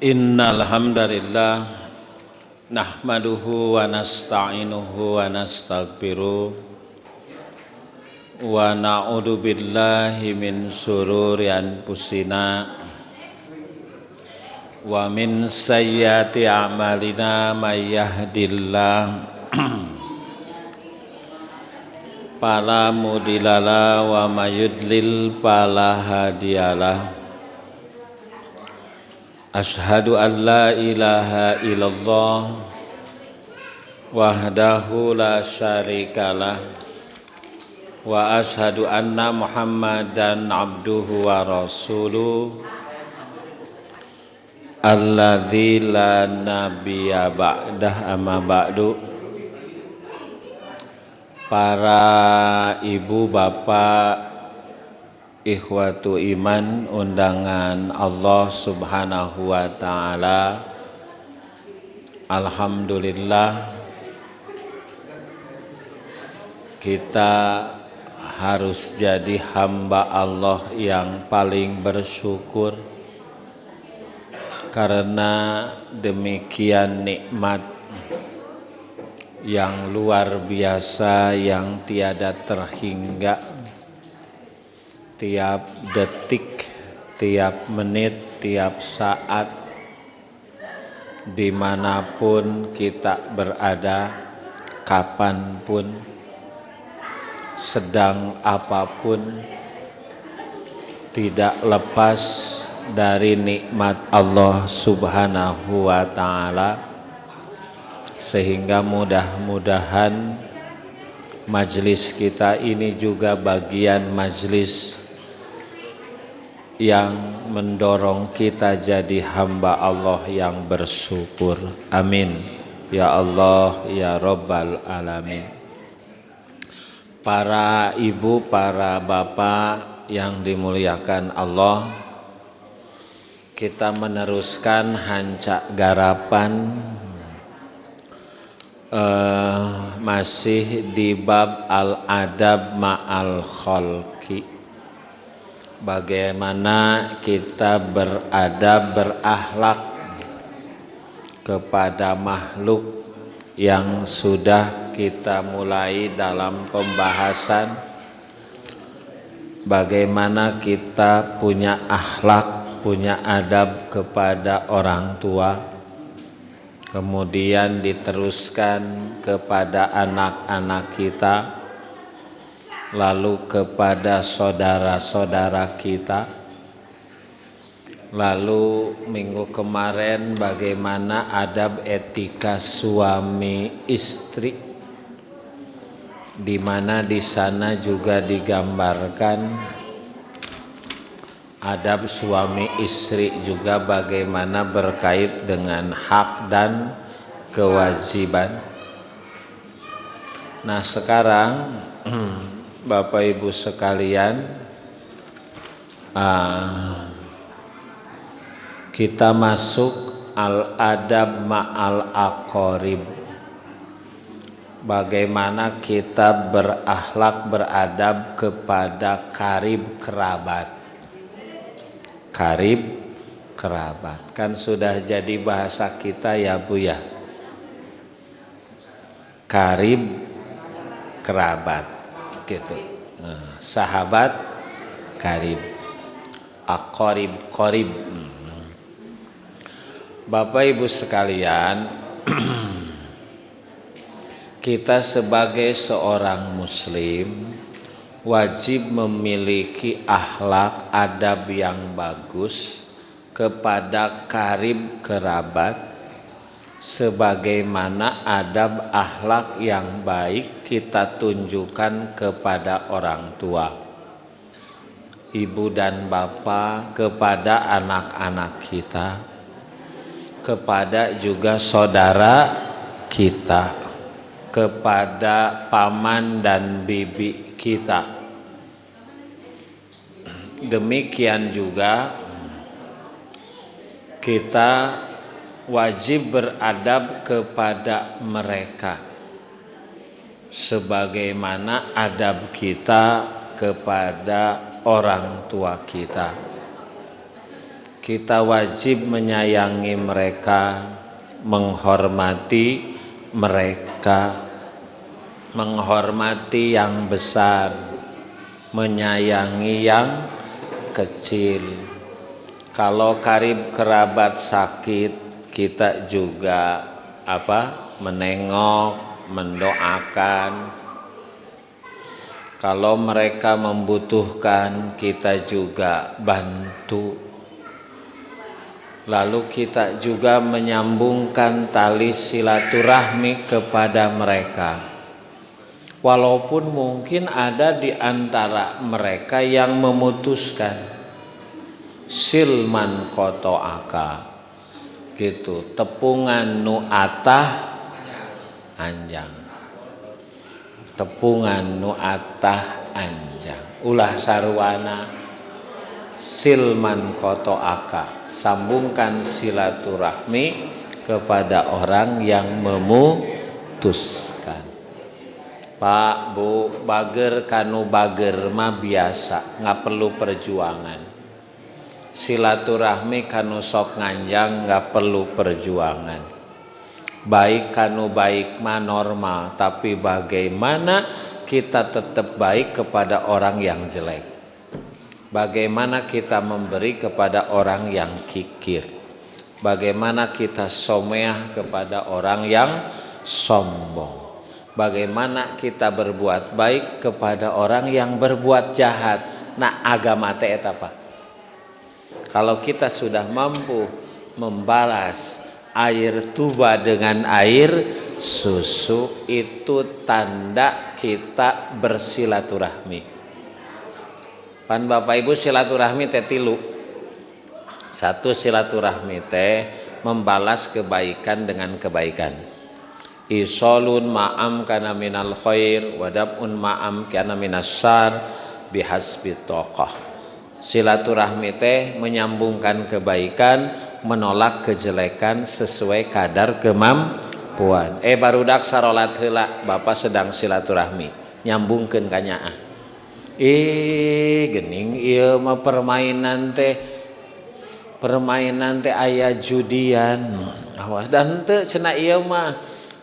Innal hamdalillah nahmaduhu wa nasta'inuhu wa nastaghfiruh wa na'udzu billahi min syururi anfusina wa min sayyiati a'malina may yahdihillahu fala mudhillalah wa may yudlil fala hadiyalah. Ashhadu an la ilaha illallah wahdahu la syarikalah wa ashhadu anna Muhammadan abduhu wa rasuluh alladzi la nabiyya ba'dah, amma ba'du. Para ibu, bapak, ikhwatu iman, undangan Allah Subhanahu wa ta'ala. Alhamdulillah, kita harus jadi hamba Allah yang paling bersyukur, karena demikian nikmat yang luar biasa, yang tiada terhingga. Tiap detik, tiap menit, tiap saat, dimanapun kita berada, kapanpun, sedang apapun, tidak lepas dari nikmat Allah Subhanahu wa ta'ala. Sehingga mudah-mudahan majelis kita ini juga bagian majelis yang mendorong kita jadi hamba Allah yang bersyukur. Amin. Ya Allah, ya Rabbal Alamin. Para ibu, para bapak yang dimuliakan Allah, kita meneruskan hancak garapan masih di bab al-adab ma'al khalqi. Bagaimana kita beradab, berakhlak kepada makhluk yang sudah kita mulai dalam pembahasan bagaimana kita punya akhlak, punya adab kepada orang tua, kemudian diteruskan kepada anak-anak kita, lalu kepada saudara-saudara kita. Lalu minggu kemarin bagaimana adab etika suami istri, di mana di sana juga digambarkan adab suami istri juga bagaimana berkait dengan hak dan kewajiban. Nah sekarang Bapak Ibu sekalian, kita masuk al-adab ma'al aqarib. Bagaimana kita berakhlak, beradab kepada karib kerabat. Karib kerabat kan sudah jadi bahasa kita ya Bu ya. Karib kerabat gitu. Sahabat karib, aqarib qarib. Bapak Ibu sekalian, kita sebagai seorang muslim wajib memiliki akhlak, adab yang bagus kepada karib kerabat, sebagaimana adab akhlak yang baik kita tunjukkan kepada orang tua, ibu dan bapak, kepada anak-anak kita, kepada juga saudara kita, kepada paman dan bibi kita. Demikian juga kita wajib beradab kepada mereka sebagaimana adab kita kepada orang tua kita. Kita wajib menyayangi mereka, menghormati mereka, menghormati yang besar, menyayangi yang kecil. Kalau karib kerabat sakit, kita juga menengok, mendoakan. Kalau mereka membutuhkan, kita juga bantu. Lalu kita juga menyambungkan tali silaturahmi kepada mereka. Walaupun mungkin ada di antara mereka yang memutuskan silman kotoaka gitu, tepungan nu atah anjang, tepungan nu atah anjang, ulah sarwana. Silman kotoaka, sambungkan silaturahmi kepada orang yang memutuskan. Pak, Bu, bager kanu bager mah biasa, nggak perlu perjuangan. Silaturahmi kanu sok nganjang nggak perlu perjuangan. Baik kanu baik mah normal, tapi bagaimana kita tetap baik kepada orang yang jelek? Bagaimana kita memberi kepada orang yang kikir? Bagaimana kita someah kepada orang yang sombong? Bagaimana kita berbuat baik kepada orang yang berbuat jahat? Nah, agama teh eta, Pak. Kalau kita sudah mampu membalas air tuba dengan air susu, itu tanda kita bersilaturahmi. Pan Bapak Ibu, silaturahmi teh tilu. Satu, silaturahmi teh membalas kebaikan dengan kebaikan. Isolun ma'am kana minal khair wadabun ma'am kana minasyar bihasbi taqah. Silaturahmi teh menyambungkan kebaikan, menolak kejelekan sesuai kadar kemampuan. Barudak sarolat heula, bapak sedang silaturahmi, nyambungkeun kanyaah. Gening ieu mah permainan teh aya judian. Awas dan teu cenah, ieu mah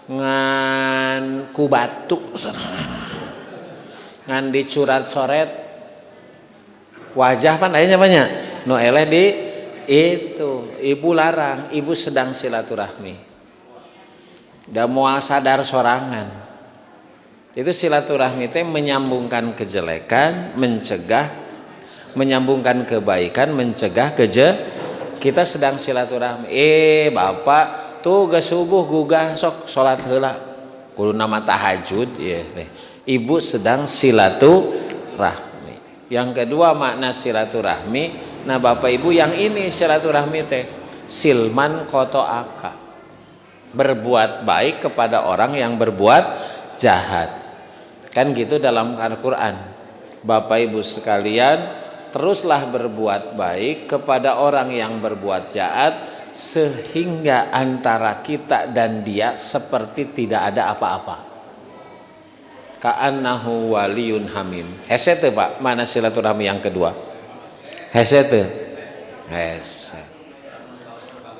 ngan ku batuk, ngan dicurat-coret wajah pan aya banyak nu eleh di itu. Ibu larang, ibu sedang silaturahmi da moal sadar sorangan. Itu silaturahmi teh menyambungkan kejelekan, mencegah, menyambungkan kebaikan, mencegah kita sedang silaturahmi. Bapak tuh geus subuh, gugah sok salat heula, kudu nama tahajud ya teh. Ibu sedang silaturahmi. Yang kedua makna silaturahmi, nah Bapak Ibu, yang ini silaturahmi teh silman kotoaka. Berbuat baik kepada orang yang berbuat jahat. Kan gitu dalam Al-Qur'an. Bapak Ibu sekalian, teruslah berbuat baik kepada orang yang berbuat jahat sehingga antara kita dan dia seperti tidak ada apa-apa. Ka'annahu waliyun hamim. Hese teu, Pak, mana silaturahmi yang kedua? Hese teu? Hese.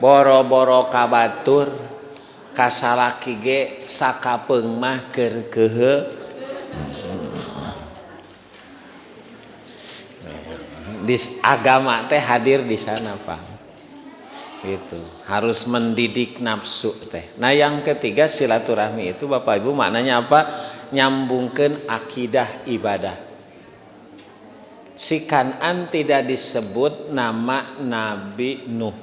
Boro-boro ka batur, ka salaki ge sakapeung mah keur kehe. Di agama teh hadir di sana, Pak. Gitu. Harus mendidik nafsu teh. Nah, yang ketiga silaturahmi itu, Bapak Ibu, maknanya apa? Nyambungkan akidah ibadah. Si Kan'an tidak disebut nama Nabi Nuh.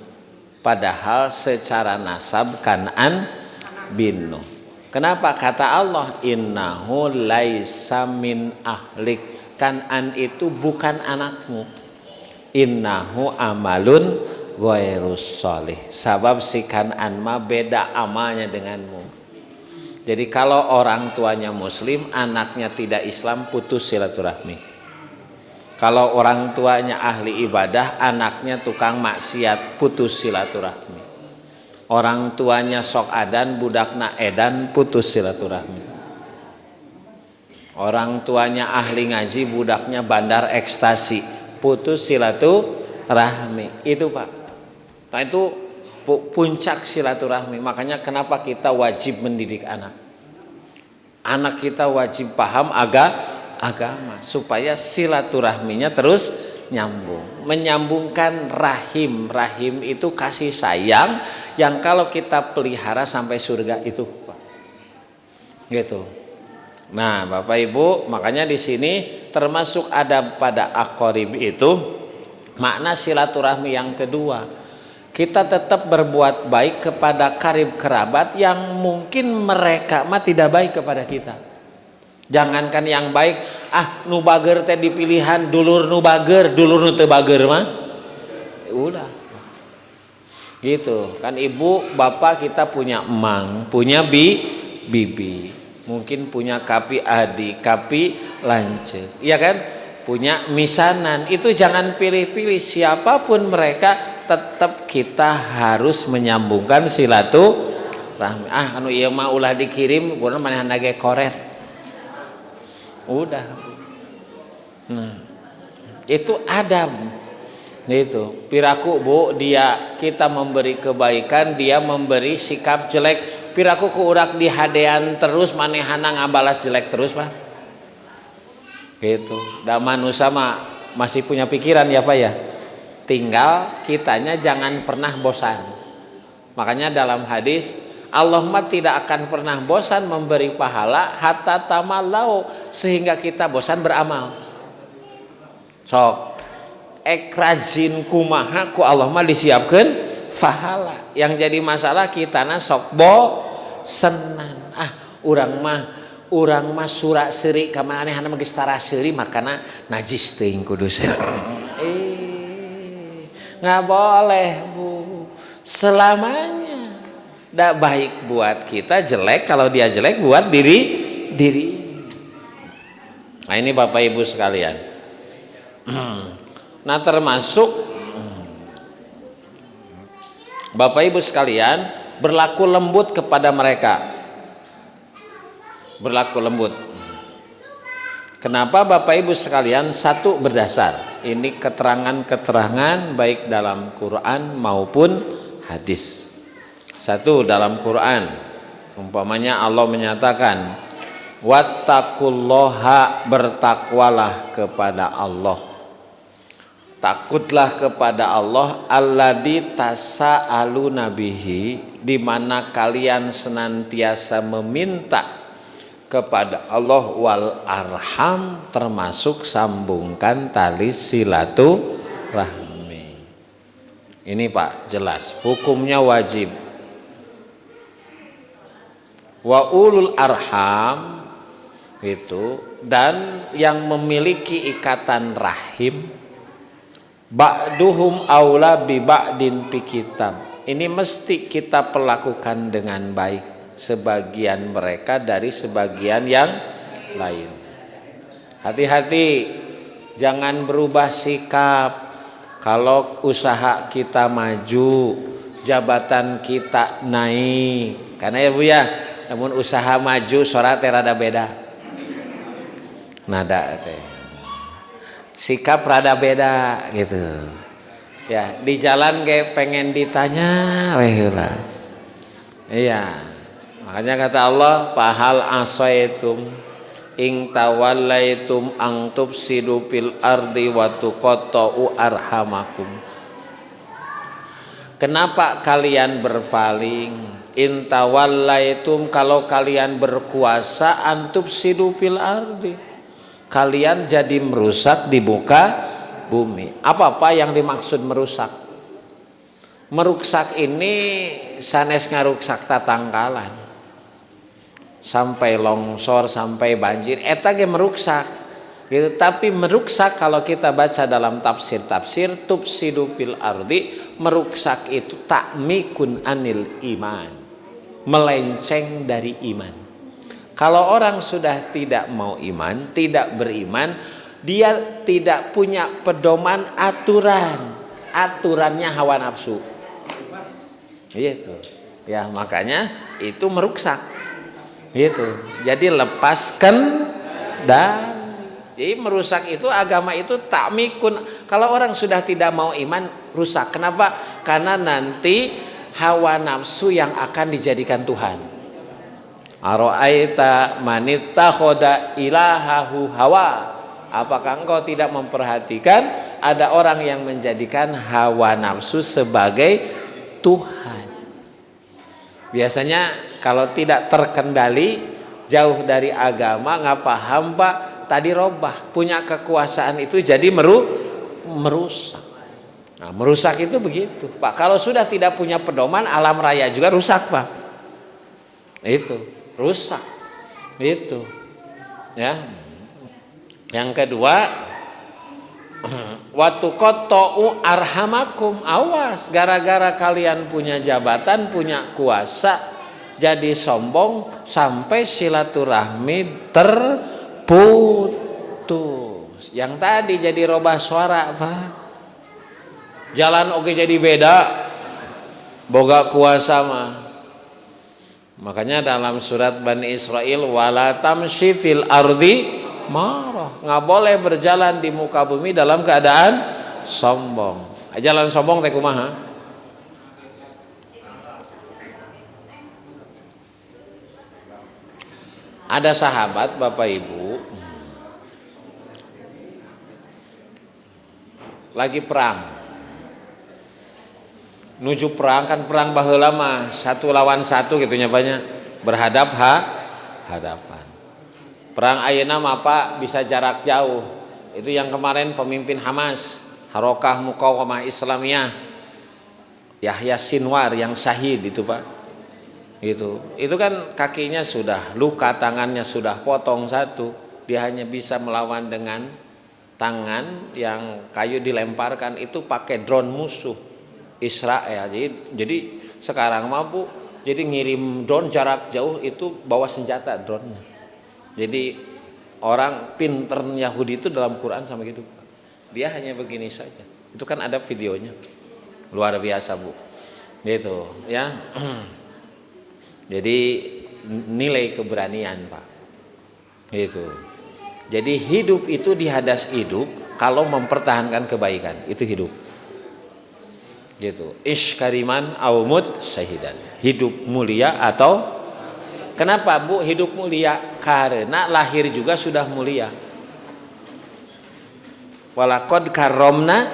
Padahal secara nasab Kan'an bin Nuh. Kenapa? Kata Allah, innahu laisa min ahlik. Kan'an itu bukan anakmu. Innahu amalun ghairus sholih. Sabab si Kan'an mah beda amalnya denganmu. Jadi kalau orang tuanya muslim, anaknya tidak Islam, putus silaturahmi. Kalau orang tuanya ahli ibadah, anaknya tukang maksiat, putus silaturahmi. Orang tuanya sok adan, budakna edan, putus silaturahmi. Orang tuanya ahli ngaji, budaknya bandar ekstasi, putus silaturahmi. Itu, Pak. Nah, itu puncak silaturahmi. Makanya kenapa kita wajib mendidik anak. Anak kita wajib paham agama supaya silaturahminya terus nyambung. Menyambungkan rahim. Rahim itu kasih sayang yang kalau kita pelihara sampai surga itu. Gitu. Nah, Bapak Ibu, makanya di sini termasuk ada pada aqarib itu makna silaturahmi yang kedua. Kita tetap berbuat baik kepada karib kerabat yang mungkin mereka mah tidak baik kepada kita. Jangankan yang baik, ah, nu bager teh dipilihan dulur nu bager, dulur nu teu bager mah. Udah. Gitu. Kan ibu, bapak kita punya emang, punya bibi. Mungkin punya kapi adik, kapi lanceuk. Iya kan? Punya misanan. Itu jangan pilih-pilih siapapun mereka, tetap kita harus menyambungkan silaturahmi. Ah, anu ieu mah ulah dikirim, guna manehna ge koret. Udah. Nah, itu adab. Itu piraku, Bu, dia kita memberi kebaikan, dia memberi sikap jelek. Piraku ku urang dihadean terus, manehana ngabalas jelek terus, Pak. Gitu. Da manusia mah masih punya pikiran ya, Pak, ya. Tinggal kitanya jangan pernah bosan. Makanya dalam hadis, Allah mah tidak akan pernah bosan memberi pahala hatta tamallau, sehingga kita bosan beramal. Sok ek rajin kumaha, ku Allah mah disiapkan pahala. Yang jadi masalah kitana sok bosenan. Ah, urang mah sura seuri ka manehna mah geus tara seuri, makana najis teuing kudus. Eh, nggak boleh, Bu. Selamanya tidak baik buat kita, jelek kalau dia jelek buat diri diri. Nah, ini Bapak Ibu sekalian. Nah, termasuk Bapak Ibu sekalian berlaku lembut kepada mereka. Berlaku lembut. Kenapa, Bapak Ibu sekalian? Satu, berdasar. Ini keterangan-keterangan baik dalam Quran maupun hadis. Satu, dalam Quran. Umpamanya Allah menyatakan wattaqullaha, bertakwalah kepada Allah. Takutlah kepada Allah alladzi tasaaluna bihi, di mana kalian senantiasa meminta kepada Allah, wal arham, termasuk sambungkan tali silaturahmi. Ini, Pak, jelas hukumnya wajib. Wa ulul arham itu dan yang memiliki ikatan rahim, ba'duhum aula bi ba'din fi kitab. Ini mesti kita perlakukan dengan baik sebagian mereka dari sebagian yang lain. Hati-hati, jangan berubah sikap. Kalau usaha kita maju, jabatan kita naik. Karena ya, Bu, ya, namun usaha maju suara teh rada beda. Nada teh. Sikap rada beda gitu. Ya, di jalan kayak pengen ditanya weh lah. Iya. Makanya kata Allah, fahal asaitum in tawallaitum an tufsidu fil ardi wa tuqatta'u arhamakum. Kenapa kalian berpaling? In tawallaitum, kalau kalian berkuasa, an tufsidu fil ardi. Kalian jadi merusak di muka bumi. Apa-apa yang dimaksud merusak? Merusak ini sanes ngaruksak tatangkalan. Sampai longsor, sampai banjir, eta ge meruksak. Gitu. Tapi meruksak kalau kita baca dalam tafsir-tafsir tufsidu fil ardi, meruksak itu ta'mikun anil iman. Melenceng dari iman. Kalau orang sudah tidak mau iman, tidak beriman, dia tidak punya pedoman aturan. Aturannya hawa nafsu. Gitu. Ya, makanya itu meruksak. Gitu. Jadi lepaskan dan jadi merusak itu agama itu ta'mikun. Kalau orang sudah tidak mau iman, rusak. Kenapa? Karena nanti hawa nafsu yang akan dijadikan Tuhan. Aro'aita manittakhadha ilahahu hawa. Apakah engkau tidak memperhatikan ada orang yang menjadikan hawa nafsu sebagai Tuhan? Biasanya kalau tidak terkendali, jauh dari agama, nggak paham Pak, tadi robah, punya kekuasaan itu jadi merusak. Nah, merusak itu begitu Pak. Kalau sudah tidak punya pedoman, alam raya juga rusak Pak. Itu rusak. Itu ya. Yang kedua, watuqatta'u arhamakum. Awas, gara-gara kalian punya jabatan, punya kuasa, jadi sombong sampai silaturahmi terputus. Yang tadi jadi robah suara Pak, jalan oke jadi beda, boga kuasa mah. Makanya dalam surat Bani Israel, wala tamsyi fil ardi marah, nggak boleh berjalan di muka bumi dalam keadaan sombong. Jalan sombong teh kumaha? Ada sahabat Bapak Ibu lagi perang, nuju perang, kan perang baheula mah satu lawan satu gitu nya banyak, berhadap hadapan. Perang ayeuna mah Pak bisa jarak jauh. Itu yang kemarin pemimpin Hamas, Harokah Muqawamah Islamiyah, Yahya Sinwar yang syahid itu Pak. Itu kan kakinya sudah luka, tangannya sudah potong satu. Dia hanya bisa melawan dengan tangan yang kayu dilemparkan itu pakai drone musuh Israel. Jadi sekarang mah Bu, jadi ngirim drone jarak jauh itu bawa senjata drone-nya. Jadi orang pinter Yahudi itu dalam Quran sama gitu. Dia hanya begini saja. Itu kan ada videonya. Luar biasa Bu. Gitu ya. Jadi nilai keberanian Pak. Gitu. Jadi hidup itu dihadas hidup kalau mempertahankan kebaikan, itu hidup. Gitu. Ish kariman aumut syahidan. Hidup mulia atau kenapa Bu hidup mulia? Karena lahir juga sudah mulia. Walaqad karramna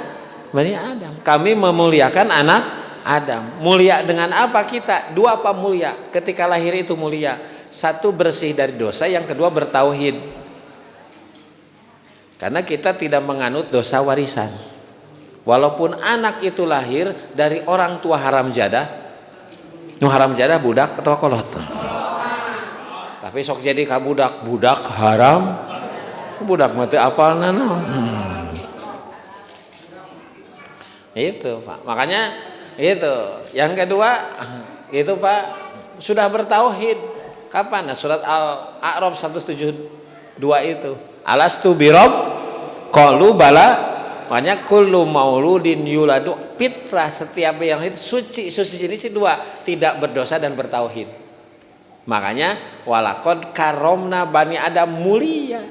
bani Adam. Kami memuliakan anak Adam. Mulia dengan apa kita? Dua apa mulia? Ketika lahir itu mulia. Satu bersih dari dosa, yang kedua bertauhid. Karena kita tidak menganut dosa warisan. Walaupun anak itu lahir dari orang tua haram jadah, nu haram jadah budak atau kolot. Tapi sok jadi kabudak, budak haram, budak mati apal nanaon. Itu Pak. Makanya itu. Yang kedua itu Pak sudah bertauhid. Kapan? Nah, surat Al-A'raf 172 itu. Alastu birob qalu bala. Makanya kullu mauludin yuladu fitrah, setiap yang itu suci. Suci ini sih dua, tidak berdosa dan bertauhid. Makanya walaqad karomna bani Adam, mulia.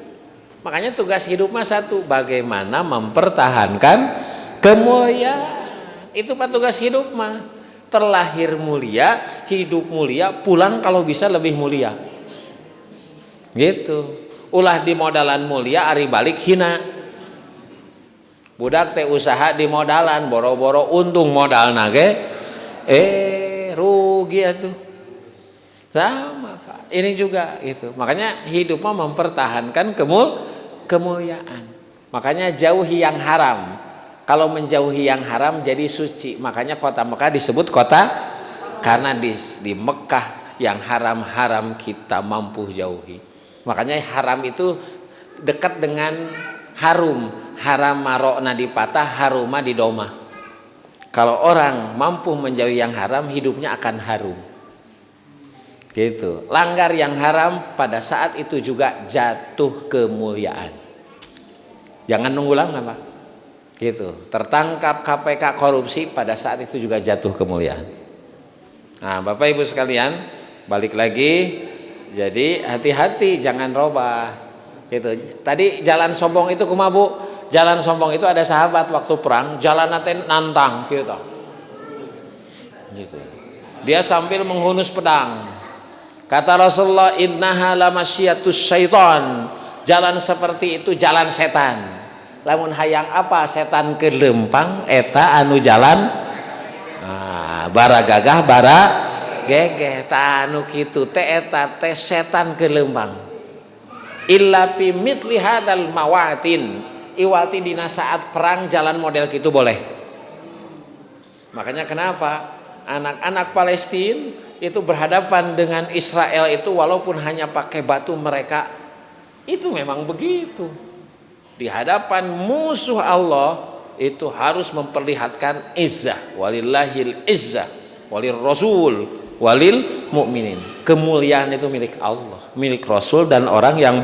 Makanya tugas hidup mah satu, bagaimana mempertahankan kemuliaan. Itu Pak tugas hidup mah. Terlahir mulia, hidup mulia, pulang kalau bisa lebih mulia. Gitu. Ulah di modalan mulia, ari balik hina. Budak teh usaha di modalan, boro-boro untung modal nage, rugi atuh. Sama Pak, ini juga gitu. Makanya hidup mah mempertahankan kemuliaan. Makanya jauhi yang haram. Kalau menjauhi yang haram jadi suci. Makanya kota Mekah disebut kota karena di Mekah yang haram-haram kita mampu jauhi. Makanya haram itu dekat dengan harum. Haram marokna di patah, haruma di doma. Kalau orang mampu menjauhi yang haram, hidupnya akan harum. Gitu. Langgar yang haram pada saat itu juga jatuh kemuliaan. Jangan nunggu lama, Pak. Gitu. Tertangkap KPK korupsi pada saat itu juga jatuh kemuliaan. Nah, Bapak Ibu sekalian, balik lagi. Jadi hati-hati jangan robah. Gitu. Tadi jalan sombong itu kumaha Bu? Jalan sombong itu ada sahabat waktu perang, jalan nantang gitu. Gitu. Dia sambil menghunus pedang. Kata Rasulullah, "Innaha lamasyiatus syaitan." Jalan seperti itu jalan setan. Lamun hayang apa setan keur lempang eta anu jalan, nah, bara gagah bara gegeh, tah anu kitu teh eta teh setan keur lempang. Illa fi mithli hadzal mawatin, iwati dina saat perang jalan model gitu boleh. Makanya kenapa anak-anak Palestina itu berhadapan dengan Israel itu walaupun hanya pakai batu, mereka itu memang begitu. Di hadapan musuh Allah itu harus memperlihatkan izzah, walillahil izzah walir rasul walil mukminin. Kemuliaan itu milik Allah, milik Rasul, dan orang yang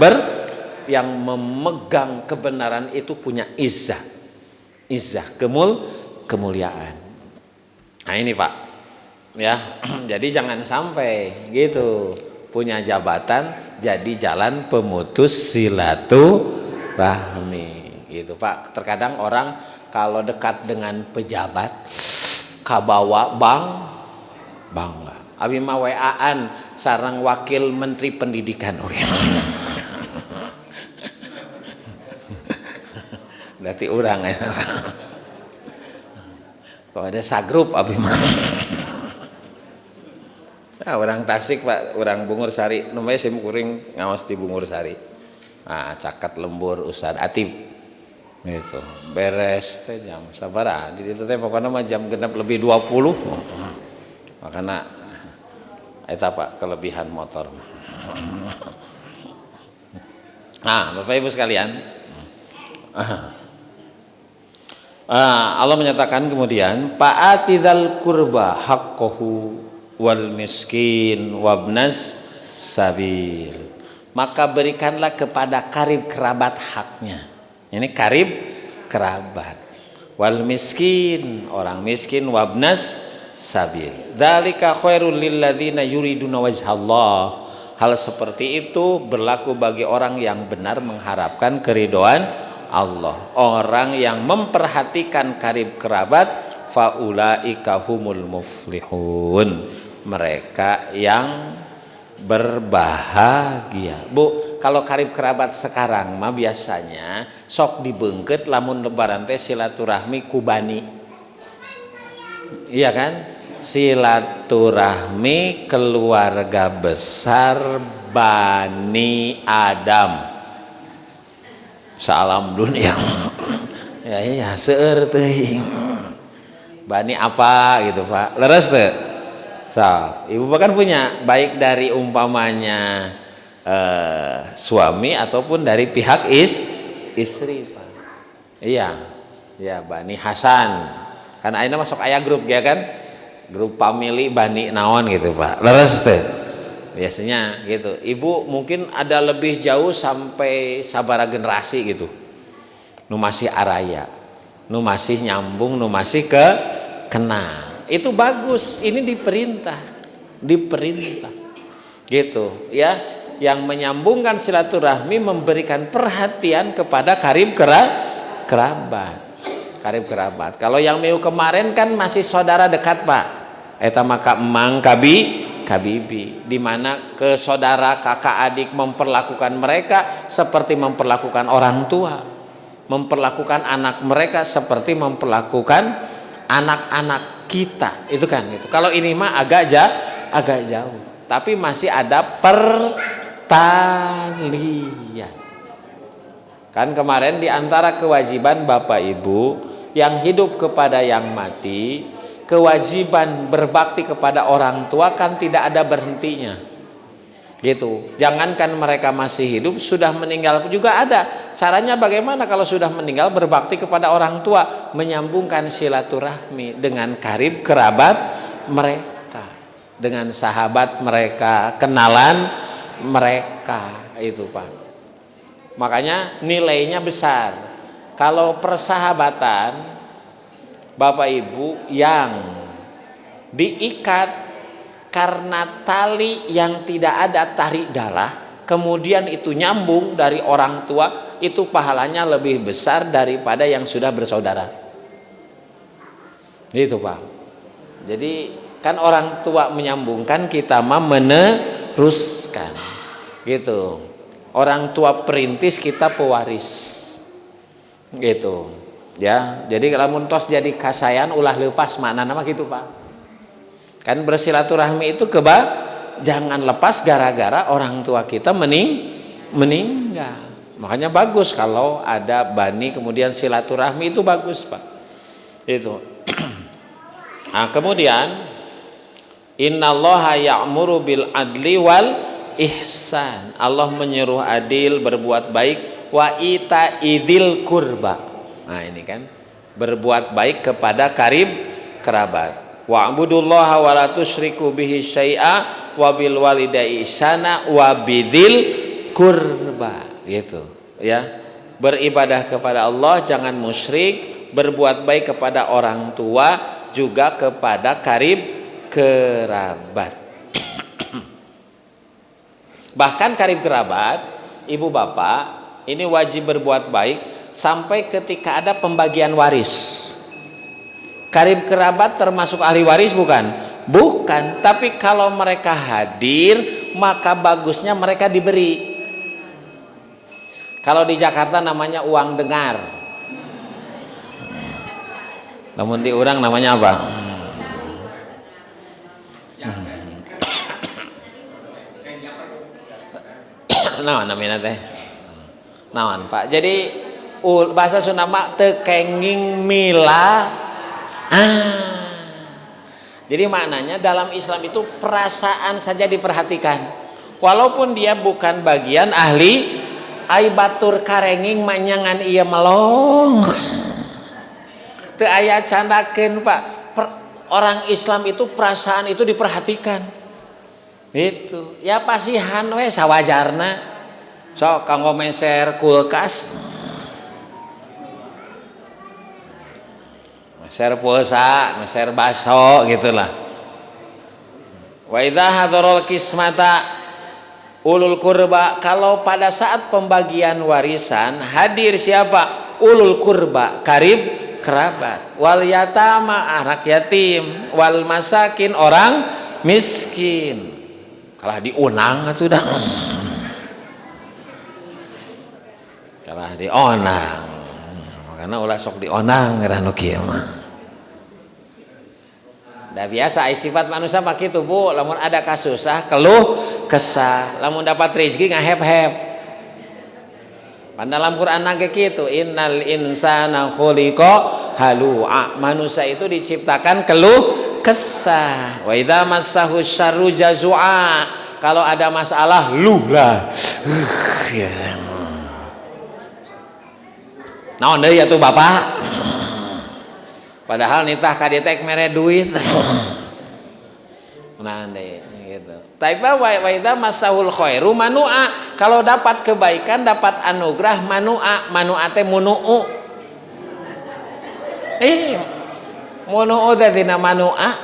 memegang kebenaran itu punya izzah. Izzah, kemuliaan. Nah, ini, Pak. Ya, jadi jangan sampai gitu punya jabatan jadi jalan pemutus silaturahmi gitu, Pak. Terkadang orang kalau dekat dengan pejabat kabawa bang bangga. Abi mah WA-an sareng wakil menteri pendidikan. Oke. Okay. Berarti orang ya. Kalau ada sagrup abi mah. Nah, orang Tasik, Pak, orang Bungur Sari, namanya sim kuring ngawas di Bungur Sari. Nah, caket lembur Ustad Atib. Gitu. Beres teh jam sabaraha? Di ditu teh pokoknya mah jam 6 lebih 20. Makanya eta, Pak, kelebihan motor. Nah, Bapak Ibu sekalian. Allah menyatakan kemudian, fa'ati dzal qurba haqqahu wal miskin wabnas sabil. Maka berikanlah kepada karib kerabat haknya. Ini karib kerabat. Wal miskin, orang miskin, wabnas sabil. Dzalika khairul lilladzina yuriduna wajhallah. Hal seperti itu berlaku bagi orang yang benar mengharapkan keridhaan Allah. Orang yang memperhatikan karib kerabat, faulaika humul muflihun. Mereka yang berbahagia. Bu, kalau karib kerabat sekarang mah biasanya sok dibeungkeut lamun lebaran teh silaturahmi ku bani. Iya kan? Silaturahmi keluarga besar Bani Adam. Salam dunia. Ya iya, seueur teuing. Bani apa gitu, Pak. Leres teu? So, ibu bahkan punya baik dari umpamanya suami ataupun dari pihak istri, Pak. Iya. Ya, Bani Hasan. Kan ayeuna masuk aya grup ya kan? Grup family Bani naon gitu, Pak. Leres teu? Biasanya gitu. Ibu mungkin ada lebih jauh sampai sabara generasi gitu. Nu masih araya, nu masih nyambung, nu masih ke kenal. Itu bagus, ini diperintah. Diperintah. Gitu, ya. Yang menyambungkan silaturahmi memberikan perhatian kepada karib kerabat. Karib kerabat. Kalau yang minggu kemarin kan masih saudara dekat, Pak. Eta maka emang kabi kabibi, di mana ke saudara kakak adik memperlakukan mereka seperti memperlakukan orang tua, memperlakukan anak mereka seperti memperlakukan anak-anak kita, itu kan itu. Kalau ini mah agak jauh, tapi masih ada pertalian. Kan kemarin di antara kewajiban Bapak Ibu yang hidup kepada yang mati, kewajiban berbakti kepada orang tua kan tidak ada berhentinya. Gitu. Jangankan mereka masih hidup, sudah meninggal juga ada. Caranya bagaimana kalau sudah meninggal berbakti kepada orang tua? Menyambungkan silaturahmi dengan karib kerabat mereka, dengan sahabat mereka, kenalan mereka itu, Pak. Makanya nilainya besar. Kalau persahabatan Bapak Ibu yang diikat karena tali yang tidak ada tarik darah, kemudian itu nyambung dari orang tua, itu pahalanya lebih besar daripada yang sudah bersaudara. Itu, Pak. Jadi Kan orang tua menyambungkan, kita mah meneruskan. Gitu. Orang tua perintis, kita pewaris. Gitu. Ya, jadi lamun tos jadi kasayan ulah lepas, makna nama gitu, Pak. Kan bersilaturahmi itu keba jangan lepas gara-gara orang tua kita meninggal. Makanya bagus kalau ada bani kemudian silaturahmi, itu bagus, Pak. Itu. Nah, kemudian innallaha ya'muru bil adli wal ihsan. Allah menyuruh adil, berbuat baik, wa ita'idzil qurba. Nah, ini kan berbuat baik kepada karib kerabat. Wa'budullaha wa la tusyriku bihi syai'a wa bil walidayni ihsana wa bidzil qurba, gitu ya. Beribadah kepada Allah, jangan musyrik, berbuat baik kepada orang tua, juga kepada karib kerabat. Bahkan karib kerabat, ibu bapak ini wajib berbuat baik sampai ketika ada pembagian waris. Karib kerabat termasuk ahli waris bukan? Bukan, tapi kalau mereka hadir maka bagusnya mereka diberi. Kalau di Jakarta namanya uang dengar. Namun di urang namanya apa? Naon namanya teh? Naon, Pak? Jadi bahasa Sunda mah teu kenging mila. Ah. Jadi maknanya dalam Islam itu perasaan saja diperhatikan. Walaupun dia bukan bagian ahli, ai batur karenging manyangan ieu melong. Teu aya candakeun, Pak. Orang Islam itu perasaan itu diperhatikan. Itu. Ya pasihan we sawajarna. Sok kanggo meser kulkas. Meser pulsa, meser baso gitulah. Wa idza hadarul kismata ulul kurba, kalau pada saat pembagian warisan hadir siapa? Ulul kurba, karib kerabat, wal yatama, anak yatim, wal masakin, orang miskin. Kalah diunang atuh dah. Kalah dionang. Karena ulah sok dionang ngerah nu kieu mah. Dah biasa ai sifat manusia mah kitu, Bu, lamun ada kasusah keluh kesah, lamun dapat rezeki ngahep-hep. Pan dalam Quran ge kitu, innal insana khuliqa halu'a. Manusia itu diciptakan keluh kesah. Wa idza massahu syarru jazua. Kalau ada masalah luh lah. Ya. Naon deui atuh Bapak? Padahal nitah ka dieu teh mere duit. Nah, deui gitu. Tapi wa idza masahul khairu manua. Kalau dapat kebaikan, dapat anugerah manua, manua teh munuu. Munuu teh tina manua.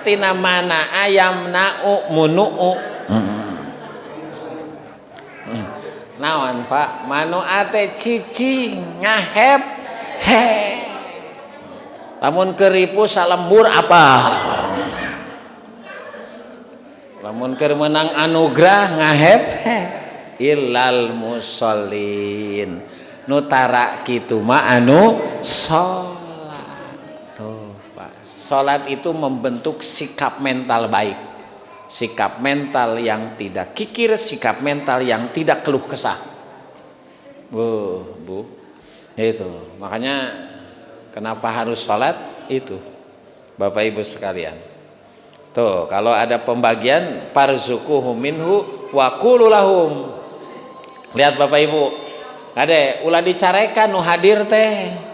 Tina mana ayam na'u munuu. Naon, Pak? Manua teh cicing ngahep he. Lamun keripu salembur apa? Lamun keur menang anugerah ngahep he. Illal musallin. Nu tara kitu mah anu salat. Tuh, Pak. Salat itu membentuk sikap mental baik. Sikap mental yang tidak kikir, sikap mental yang tidak keluh kesah. Bu, Bu. Itu. Makanya kenapa harus sholat? Itu Bapak Ibu sekalian. Tuh, kalau ada pembagian parzuquhum minhu wa qulu lahum. Lihat Bapak Ibu. Ade, ulah dicarekan nu hadir teh.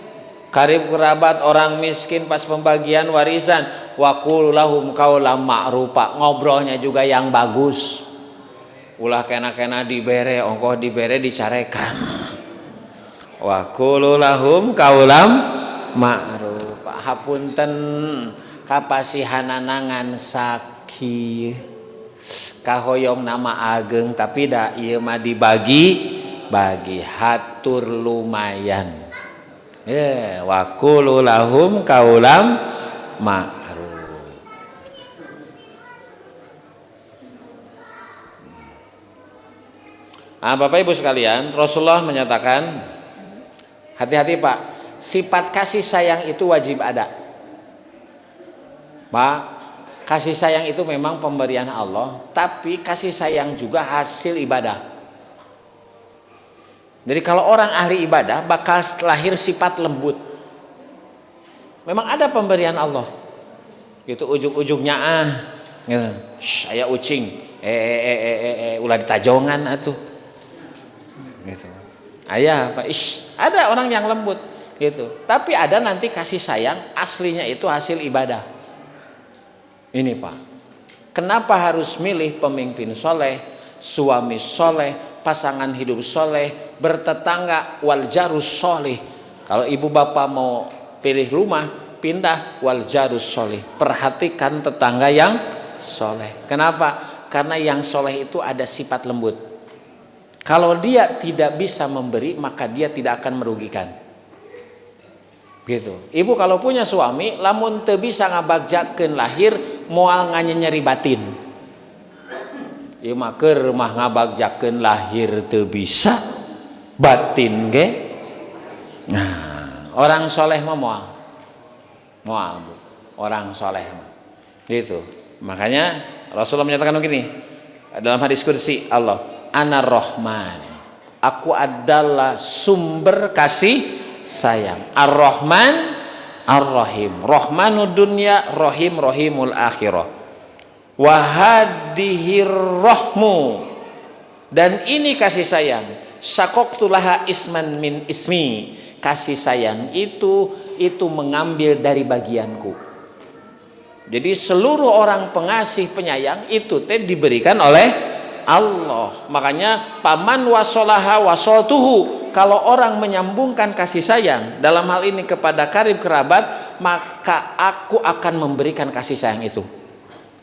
Karib kerabat orang miskin pas pembagian warisan, wa qulu lahum qaulam ma'rufa. Ngobrolnya juga yang bagus. Ulah kena-kena dibere, ongkoh dibere dicarekan. Wa qulu lahum qaulam ma'ruf. Hapunten kapasihananangan saki kahoyong nama ageng tapi da ieu mah dibagi bagi hatur lumayan. Ya, wa qulu lahum qaulam ma'ruf. Nah, Bapak Ibu sekalian, Rasulullah menyatakan, hati-hati Pak, sifat kasih sayang itu wajib ada. Pak, kasih sayang itu memang pemberian Allah, tapi kasih sayang juga hasil ibadah. Jadi kalau orang ahli ibadah bakal lahir sifat lembut. Memang ada pemberian Allah. Gitu ujung-ujungnya gitu. Shh, aya ucing, ulah ditajongan atuh. Gitu. Aya Pak, ish, ada orang yang lembut gitu. Tapi ada nanti kasih sayang aslinya itu hasil ibadah. Ini Pak. Kenapa harus milih pemimpin soleh, suami soleh, pasangan hidup soleh, bertetangga wal jarus soleh. Kalau ibu bapak mau pilih rumah, pindah wal jarus soleh. Perhatikan tetangga yang soleh. Kenapa? Karena yang soleh itu ada sifat lembut. Kalau dia tidak bisa memberi, maka dia tidak akan merugikan. Gitu. Ibu kalau punya suami, lamun teu bisa ngabagjakeun lahir, moal nyeri batin. Ieu mah keur mah ngabagjakeun lahir teu bisa, batin ge. Nah, orang soleh mah moal. Moal, Bu. Orang soleh mah. Gitu. Makanya Rasulullah menyatakan begini dalam hadis qudsi Allah, Ana Rohman. Aku adalah sumber kasih sayang. Ar-Rahman Ar-Rahim. Rahmanud dunya, Rahim Rahimul akhirah. Wa hadihir rahmu. Dan ini kasih sayang. Syaqaqtu laha isman min ismi. Kasih sayang itu mengambil dari bagianku. Jadi seluruh orang pengasih penyayang itu teh diberikan oleh Allah. Makanya faman wasolaha wasoltuhu. Kalau orang menyambungkan kasih sayang dalam hal ini kepada karib kerabat, maka aku akan memberikan kasih sayang itu.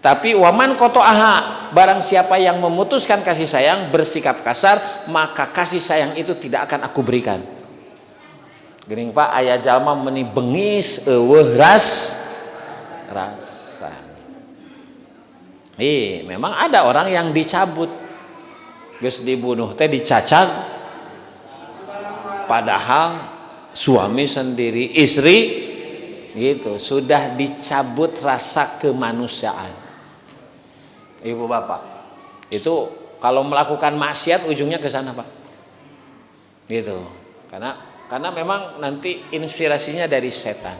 Tapi waman qoto'aha, barang siapa yang memutuskan kasih sayang, bersikap kasar, maka kasih sayang itu tidak akan aku berikan. Geuning Pak, aya jalma meni bengis euweuh rasa. Ih, memang ada orang yang dicabut. Geus dibunuh teh dicacag. Padahal suami sendiri, istri gitu, sudah dicabut rasa kemanusiaan. Ibu bapak, itu kalau melakukan maksiat ujungnya ke sana, Pak. Gitu. Karena memang nanti inspirasinya dari setan.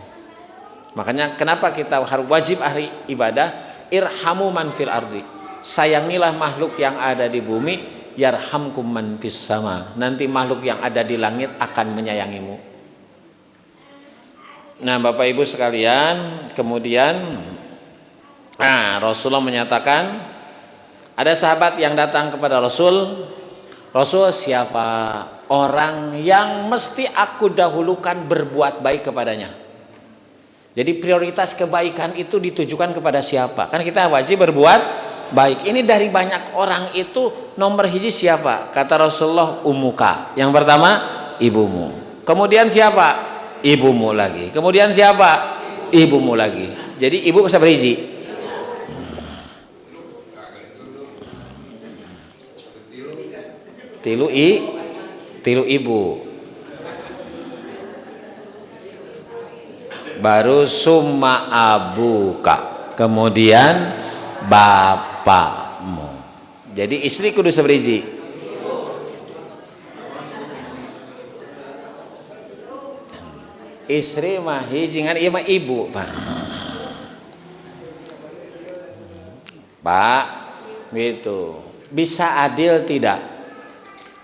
Makanya kenapa kita harus wajib ahli ibadah, irhamu man fil ardi. Sayangilah makhluk yang ada di bumi, yarhamkum man fis sama. Nanti makhluk yang ada di langit akan menyayangimu. Nah, Bapak Ibu sekalian, kemudian Rasulullah menyatakan ada sahabat yang datang kepada Rasul. Rasul, siapa orang yang mesti aku dahulukan berbuat baik kepadanya? Jadi prioritas kebaikan itu ditujukan kepada siapa? Kan kita wajib berbuat baik. Ini dari banyak orang itu nomor hiji siapa? Kata Rasulullah, umuka. Yang pertama ibumu. Kemudian siapa? Ibumu lagi. Kemudian siapa? Ibumu lagi. Jadi ibu sabaraha hiji? Tilu tilu ibu. Baru summa abuka, kemudian bapakmu. Jadi istri kudu sabaraha hiji? Istri mah hiji, ngan ieu mah ibu, Pak. Pak, gitu. Bisa adil tidak?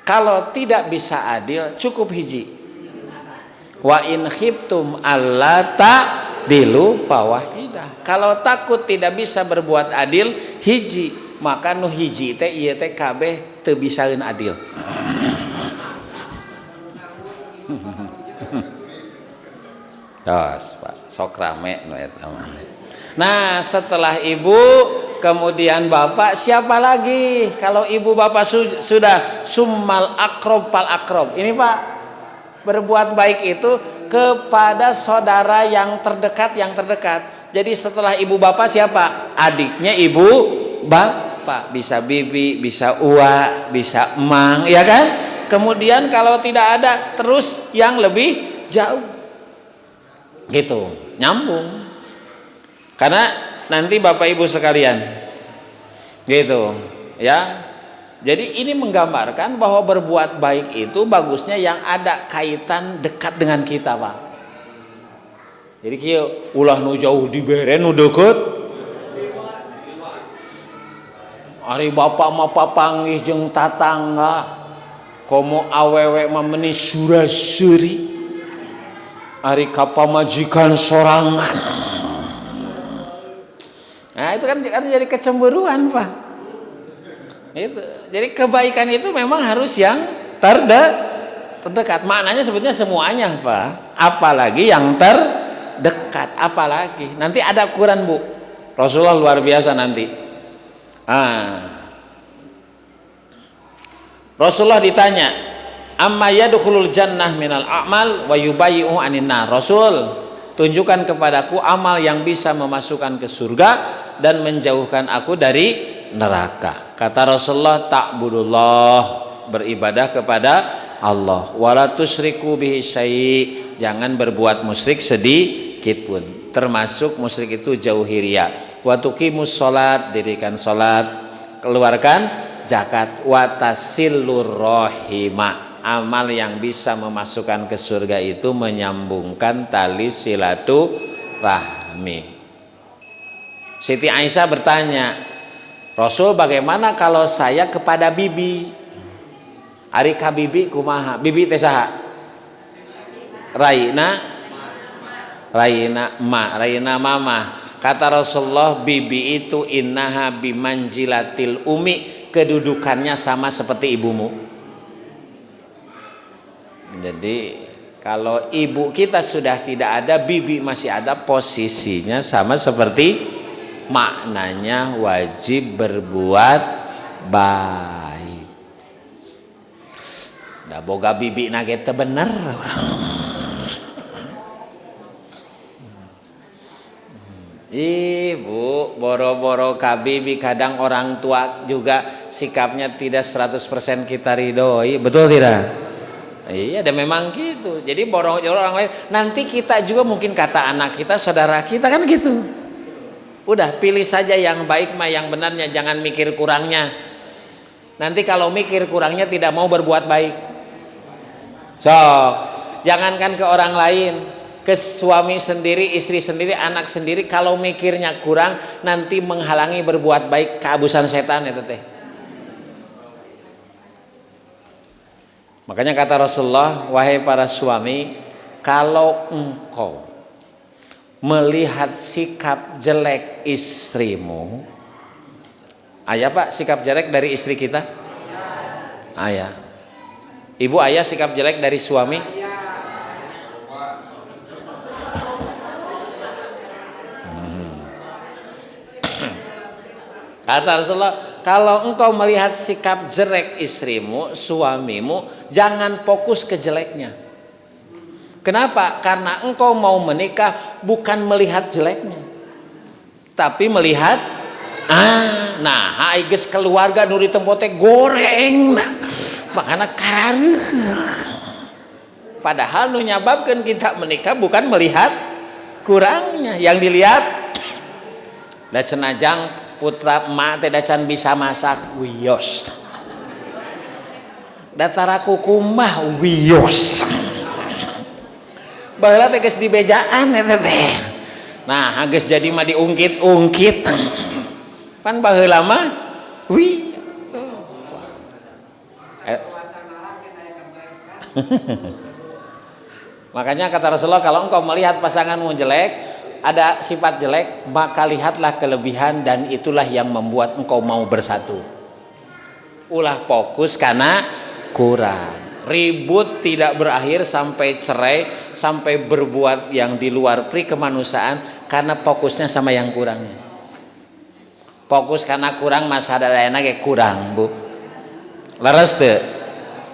Kalau tidak bisa adil, cukup hiji. Wa in khiftum alla ta'dilu fawahidah. Kalau takut tidak bisa berbuat adil, hiji, maka nu hiji teh ieu teh kabeh teu bisaeun adil. Tos, Pak, sok rame nu eta mah. Nah, setelah ibu, kemudian bapak, siapa lagi? Kalau ibu bapak sudah summal akrob pal akrob. Ini Pak, berbuat baik itu kepada saudara yang terdekat, yang terdekat. Jadi setelah ibu bapak siapa? Adiknya ibu bapak. bapak, bisa bibi, bisa uwa, bisa emang, ya kan? Kemudian kalau tidak ada, terus yang lebih jauh. Gitu, nyambung. Karena nanti Bapak Ibu sekalian, gitu, ya. Jadi ini menggambarkan bahwa berbuat baik itu bagusnya yang ada kaitan dekat dengan kita, Pak. Jadi kieu ulah nu jauh dibere nu deukeut. Ari bapak mah papanggih jeung tatangga, komo awewe mah meni sura-suri. Ari ka pamajikan sorangan. Nah, itu kan jadi kecemburuan, Pak. Itu. Jadi kebaikan itu memang harus yang terdekat. Maknanya sebetulnya semuanya, Pak. Apalagi yang terdekat, apalagi. Nanti ada ukuran, Bu. Rasulullah luar biasa nanti. Rasulullah ditanya, "Amma yadkhulul jannah minal a'mal wa yubayyi'u anin nar." Rasul, tunjukkan kepadaku amal yang bisa memasukkan ke surga dan menjauhkan aku dari neraka. Kata Rasulullah, ta'budullah, beribadah kepada Allah, wala tusyriku bihi syai', jangan berbuat musyrik sedikit pun. Termasuk musyrik itu jauhi riya. Wa tuqimus salat, dirikan salat, keluarkan zakat, wa tasilur rahima. Amal yang bisa memasukkan ke surga itu menyambungkan tali silaturahmi. Siti Aisyah bertanya, Rasul, bagaimana kalau saya kepada bibi? Ari ka bibi kumaha? Bibi teh saha? Raina, Raina ma, Raina mama. Kata Rasulullah, bibi itu innaha bimanzilatil umi, kedudukannya sama seperti ibumu. Jadi kalau ibu kita sudah tidak ada, bibi masih ada, posisinya sama seperti, maknanya wajib berbuat baik. Da boga bibi nage teu bener. Ibu, boro-boro ka bibi, kadang orang tua juga sikapnya tidak 100% kita ridhoi, betul tidak? Iya, dan memang gitu. Jadi boro-boro orang lain, nanti kita juga mungkin kata anak kita, saudara kita kan gitu. Udah pilih saja yang baik mah yang benarnya, jangan mikir kurangnya. Nanti kalau mikir kurangnya tidak mau berbuat baik. So, jangankan ke orang lain, ke suami sendiri, istri sendiri, anak sendiri, kalau mikirnya kurang nanti menghalangi berbuat baik, keabusan setan itu teh. Makanya kata Rasulullah, wahai para suami, kalau engkau melihat sikap jelek istrimu, ayah Pak, sikap jelek dari istri kita? Ayah. Ibu ayah sikap jelek dari suami? Kata Rasulullah, kalau engkau melihat sikap jelek istrimu, suamimu, jangan fokus ke jeleknya. Kenapa? Karena engkau mau menikah bukan melihat jeleknya, tapi melihat nah, geus keluarga nu ditempo teh goreng, nah, makana karareuh. Padahal nu nyababkeun kita menikah bukan melihat kurangnya, yang dilihat da cenajang putra emak teh dacan bisa masak wios, datara kukumah wios, baheula teh geus dibejaan eta teh. Nah, geus jadi mah diungkit-ungkit. Pan baheula mah wi. Makanya kata Rasulullah, kalau engkau melihat pasanganmu jelek, ada sifat jelek, maka lihatlah kelebihan dan itulah yang membuat engkau mau bersatu. Ulah fokus karena kurang. Ribut tidak berakhir sampai cerai, sampai berbuat yang di luar pri kemanusiaan karena fokusnya sama yang kurang. Fokus karena kurang masa dadayana ge kurang, Bu. Leres teu?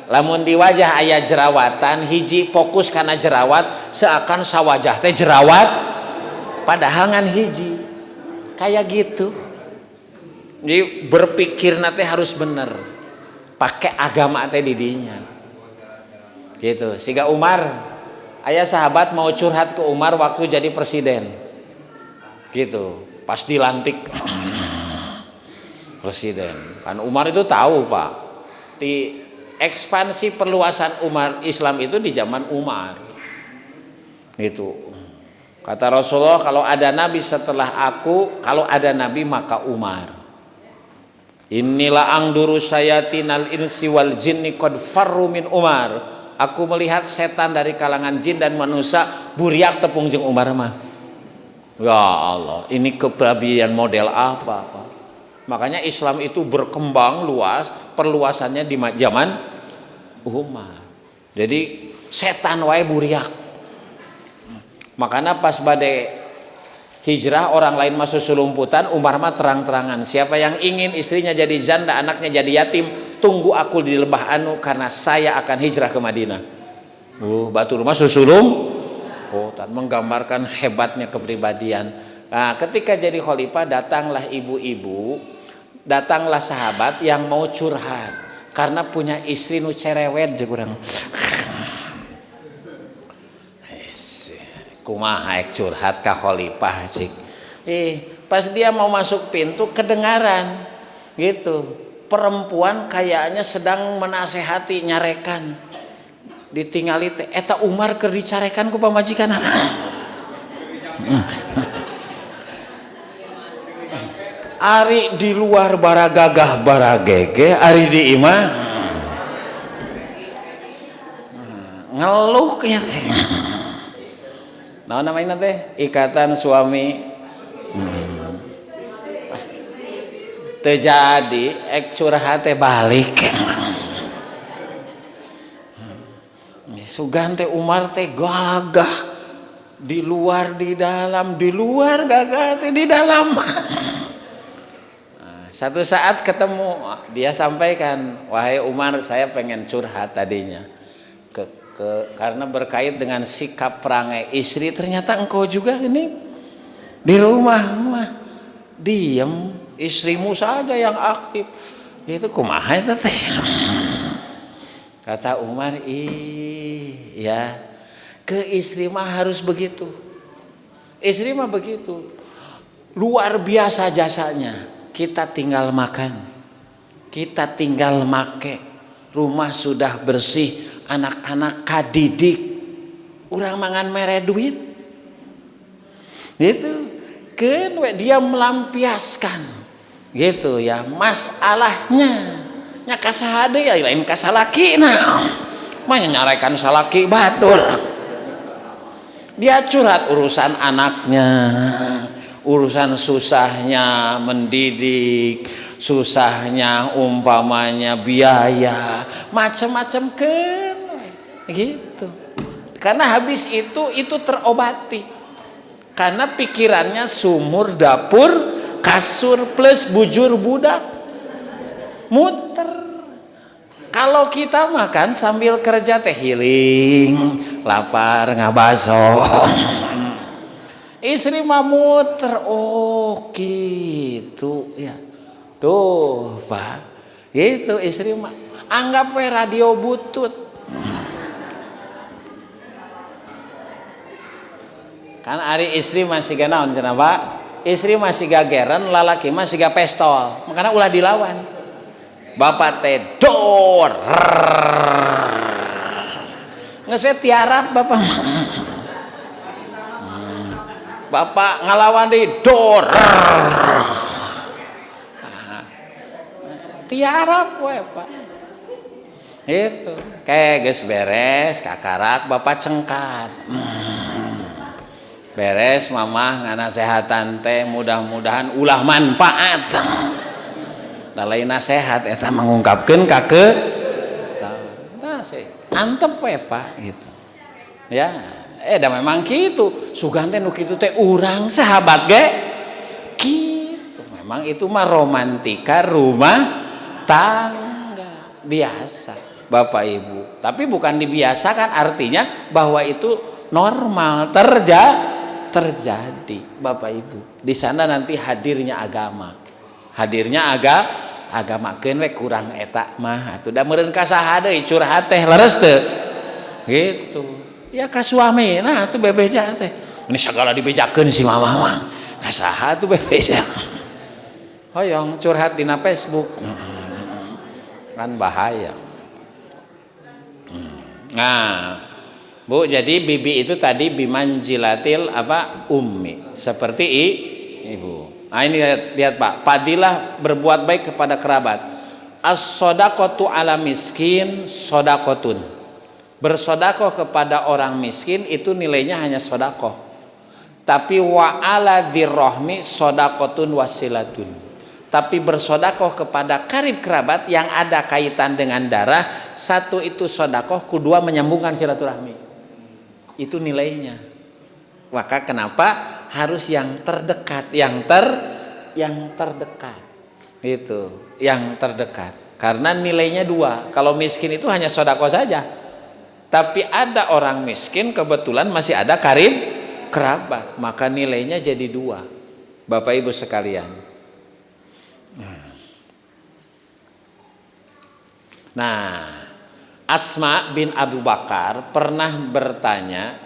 Lamun di wajah aya jerawatan, hiji fokus karena jerawat, seakan sawajah teh jerawat, padahal ngan hiji. Kayak gitu. Jadi berpikir nanti harus bener, pakai agama teh didinya. Gitu. Sehingga Umar, ayah sahabat mau curhat ke Umar waktu jadi presiden. Gitu. Pas dilantik presiden. Kan Umar itu tahu, Pak. Di ekspansi perluasan Umar Islam itu di zaman Umar. Gitu. Kata Rasulullah, kalau ada nabi setelah aku, kalau ada nabi maka Umar. Inilah angduru syayatinal insi wal jinni qad farru min Umar. Aku melihat setan dari kalangan jin dan manusia buriak tepung jeung Umar mah. Ya Allah, ini kepribadian model apa, Pak? Makanya Islam itu berkembang luas, perluasannya di zaman Umar. Jadi setan wae buriak. Makanya pas badai hijrah orang lain masuk sulumputan, Umar mah terang-terangan. Siapa yang ingin istrinya jadi janda, anaknya jadi yatim, tunggu aku di lembah anu karena saya akan hijrah ke Madinah. Batur mah susulumputan menggambarkan hebatnya kepribadian. Nah, ketika jadi khalifah datanglah ibu-ibu, datanglah sahabat yang mau curhat karena punya istri nu cerewet jeung urang. Kumaha ek curhat ka khalifah cik. Pas dia mau masuk pintu kedengaran gitu. Perempuan kayaknya sedang menasehati nyarekan. Ditingali teh eta Umar keur dicarekan ku pamajikan. Ari di luar baragagah baragege, ari di imah ngeluh ya teh. Nah, namanya teh ikatan suami terjadi ek curhat teh balik. Sugan teh Umar teh gagah di luar di dalam, di luar gagah teh di dalam. Satu saat ketemu dia sampaikan, wahai Umar, saya pengen curhat tadinya. Karena berkait dengan sikap perangai istri, ternyata engkau juga ini di rumah mah diem, istrimu saja yang aktif. Itu kumaha eta teh? Kata Umar, iya, ke istri mah harus begitu. Istri mah begitu. Luar biasa jasanya. Kita tinggal makan, kita tinggal make, rumah sudah bersih, anak-anak kadidik, urang mangan mere duit. Gitu. Keun we dia melampiaskan. Gitu ya, masalahnya nya ka saha deui ya lain ka salakina. Mah nyarekan salaki batur. Dia curhat urusan anaknya, urusan susahnya mendidik, susahnya umpamanya biaya, macam-macam kan gitu. Karena habis itu terobati. Karena pikirannya sumur dapur, kasur plus bujur budak. Muter. Kalau kita makan sambil kerja teh healing, lapar ngabaso. Istri mah muter, oh gitu ya. Tuh Pak, itu istri mah anggap we radio butut. Kan ari istri masih ganaon cenah Pak? Istri masih gageran, lalaki masih ga pestol. Makanya ulah dilawan. Bapak teh dor. Geus we tiarap bapak. Bapak ngalawan di dor. Tiarap we Pak. Itu kayak geus beres kakarak bapak cengkat. Beres mamah nganasehatan teh mudah-mudahan ulah manfaat. Da lain nasehat eta mengungkapkeun ka ke tah sih antep we Pak gitu. Ya, da memang kitu. Sugan teh nu kitu teh urang sahabat ge kitu. Memang itu mah romantika rumah tangga biasa Bapak Ibu. Tapi bukan dibiasakan, artinya bahwa itu normal terjadi Bapak Ibu. Di sana nanti hadirnya agama, Hadirnya agama keun we kurang eta mah atuh da meureun ka saha deui curhat teh leres teu? Gitu. Ya ka suami nah atuh bebeja teh. Ini segala dibejakeun si mama mah. Ka saha atuh bebeja? Hoyong curhat dina Facebook. Kan bahaya. Nah, Bu, jadi bibi itu tadi bimanzilatil apa ummi, seperti ibu. Nah, ini lihat Pak, fadilah berbuat baik kepada kerabat. As-sodaqatu ala miskin sodaqotun. Bersodakoh kepada orang miskin itu nilainya hanya sodakoh. Tapi wa ala dzirrohmi sodaqotun wasilatun. Tapi bersodakoh kepada karib kerabat yang ada kaitan dengan darah, satu itu sodakoh, kedua menyambungkan silaturahmi. Itu nilainya. Maka kenapa harus yang terdekat, yang terdekat. Itu, yang terdekat. Karena nilainya dua. Kalau miskin itu hanya sodakoh saja. Tapi ada orang miskin kebetulan masih ada karib kerabat, maka nilainya jadi dua. Bapak Ibu sekalian. Nah, Asma bin Abu Bakar pernah bertanya,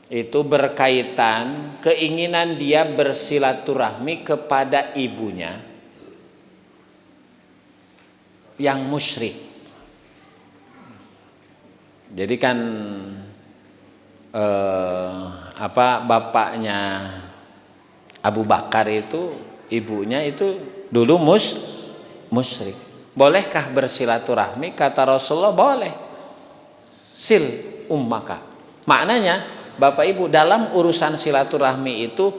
itu berkaitan keinginan dia bersilaturahmi kepada ibunya yang musyrik. Jadi kan bapaknya Abu Bakar itu ibunya itu dulu musyrik. Bolehkah bersilaturahmi? Kata Rasulullah boleh. Sil ummaka. Maknanya Bapak Ibu dalam urusan silaturahmi itu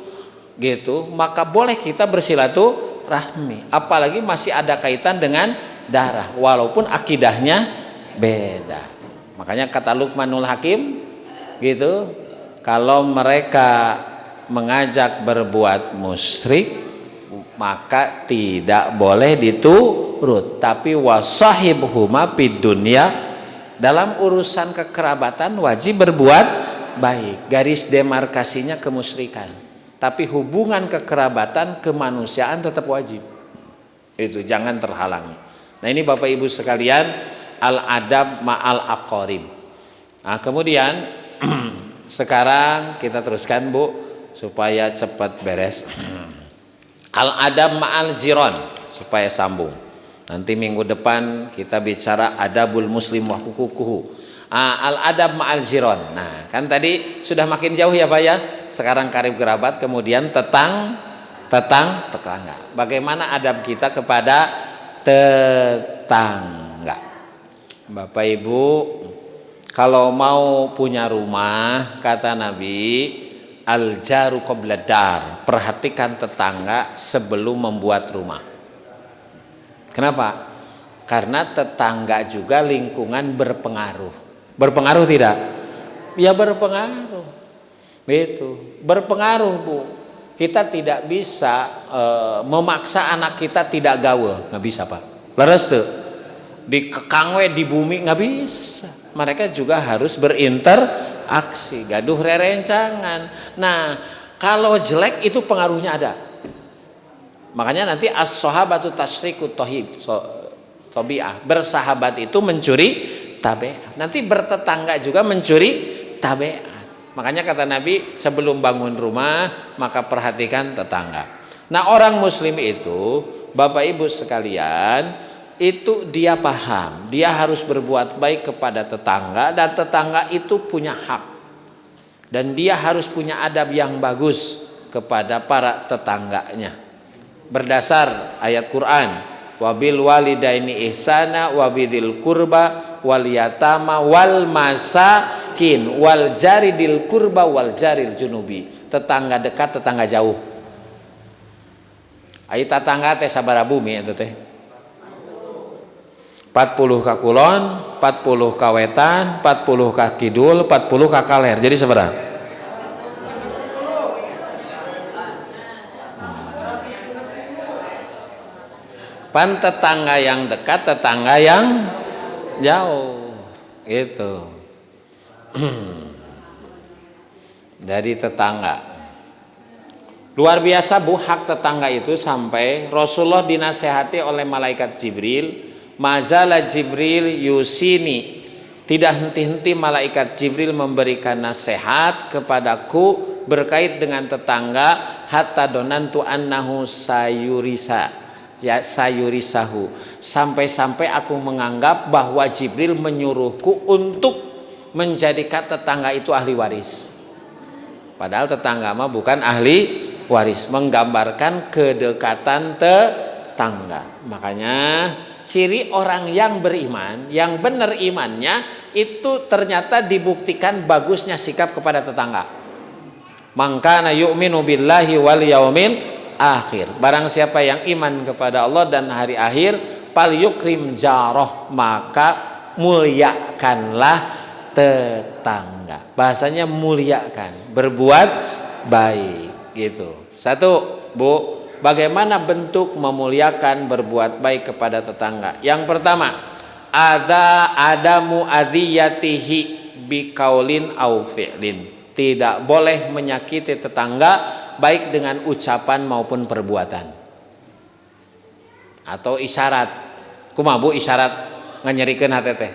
gitu, maka boleh kita bersilaturahmi, apalagi masih ada kaitan dengan darah walaupun akidahnya beda. Makanya kata Luqmanul Hakim gitu, kalau mereka mengajak berbuat musyrik maka tidak boleh diturut, tapi wasahibhuma fid dunya, dalam urusan kekerabatan wajib berbuat baik, garis demarkasinya kemusyrikan, tapi hubungan kekerabatan kemanusiaan tetap wajib, itu jangan terhalangi. Nah ini Bapak Ibu sekalian, al adab ma'al aqarib. Nah kemudian sekarang kita teruskan Bu supaya cepat beres. Al adab ma'al jiron supaya sambung. Nanti minggu depan kita bicara adabul muslim wa hukukuhu. Al adab ma'al jiron. Nah, kan tadi sudah makin jauh ya Pak ya. Sekarang karib kerabat, kemudian tetangga. Bagaimana adab kita kepada tetangga? Bapak Ibu, kalau mau punya rumah, kata Nabi, al jaru qabla dar, perhatikan tetangga sebelum membuat rumah. Kenapa? Karena tetangga juga lingkungan berpengaruh. Berpengaruh tidak? Ya berpengaruh. Itu berpengaruh Bu. Kita tidak bisa memaksa anak kita tidak gaul, nggak bisa Pak. Leres tuh. Dikekang we di bumi nggak bisa. Mereka juga harus berinteraksi, gaduh rerencangan. Nah, kalau jelek itu pengaruhnya ada. Makanya nanti as-sahabatu tasyriku tohib, tobiah. Bersahabat itu mencuri tabiat. Nanti bertetangga juga mencuri tabiat. Makanya kata Nabi, sebelum bangun rumah maka perhatikan tetangga. Nah, orang muslim itu, Bapak Ibu sekalian, itu dia paham, dia harus berbuat baik kepada tetangga, dan tetangga itu punya hak. Dan dia harus punya adab yang bagus kepada para tetangganya. Berdasar ayat Quran, wabil walidaini ihsana wabidil kurba wal yatama wal masakin wal jaridil kurba wal jaril junubi. Tetangga dekat, tetangga jauh. Ai tetangga teh sabaraha bumi eta teh? 40 ka kulon, 40 ka wetan, 40 ka kidul, 40 ka kaler. Jadi sabaraha? Pan tetangga yang dekat, tetangga yang jauh, gitu. Jadi tetangga. Luar biasa Bu hak tetangga itu, sampai Rasulullah dinasehati oleh malaikat Jibril, mazala Jibril yusini, tidak henti-henti malaikat Jibril memberikan nasihat kepadaku berkait dengan tetangga, hatta donantu annahu sayurisa, ya sayurisahu, sampai-sampai aku menganggap bahwa Jibril menyuruhku untuk menjadikan tetangga itu ahli waris. Padahal tetangga mah bukan ahli waris, menggambarkan kedekatan tetangga. Makanya ciri orang yang beriman, yang benar imannya itu ternyata dibuktikan bagusnya sikap kepada tetangga. Mangkana yu'minu billahi wal yaumil akhir. Barang siapa yang iman kepada Allah dan hari akhir, fal yukrim jaroh, maka muliakanlah tetangga. Bahasanya muliakan, berbuat baik gitu. Satu, Bu, bagaimana bentuk memuliakan berbuat baik kepada tetangga? Yang pertama, ada adamu adziyatihi biqaulin au fi'lin. Tidak boleh menyakiti tetangga baik dengan ucapan maupun perbuatan atau isyarat. Kumaha Bu isyarat nganyerikeun hate teh?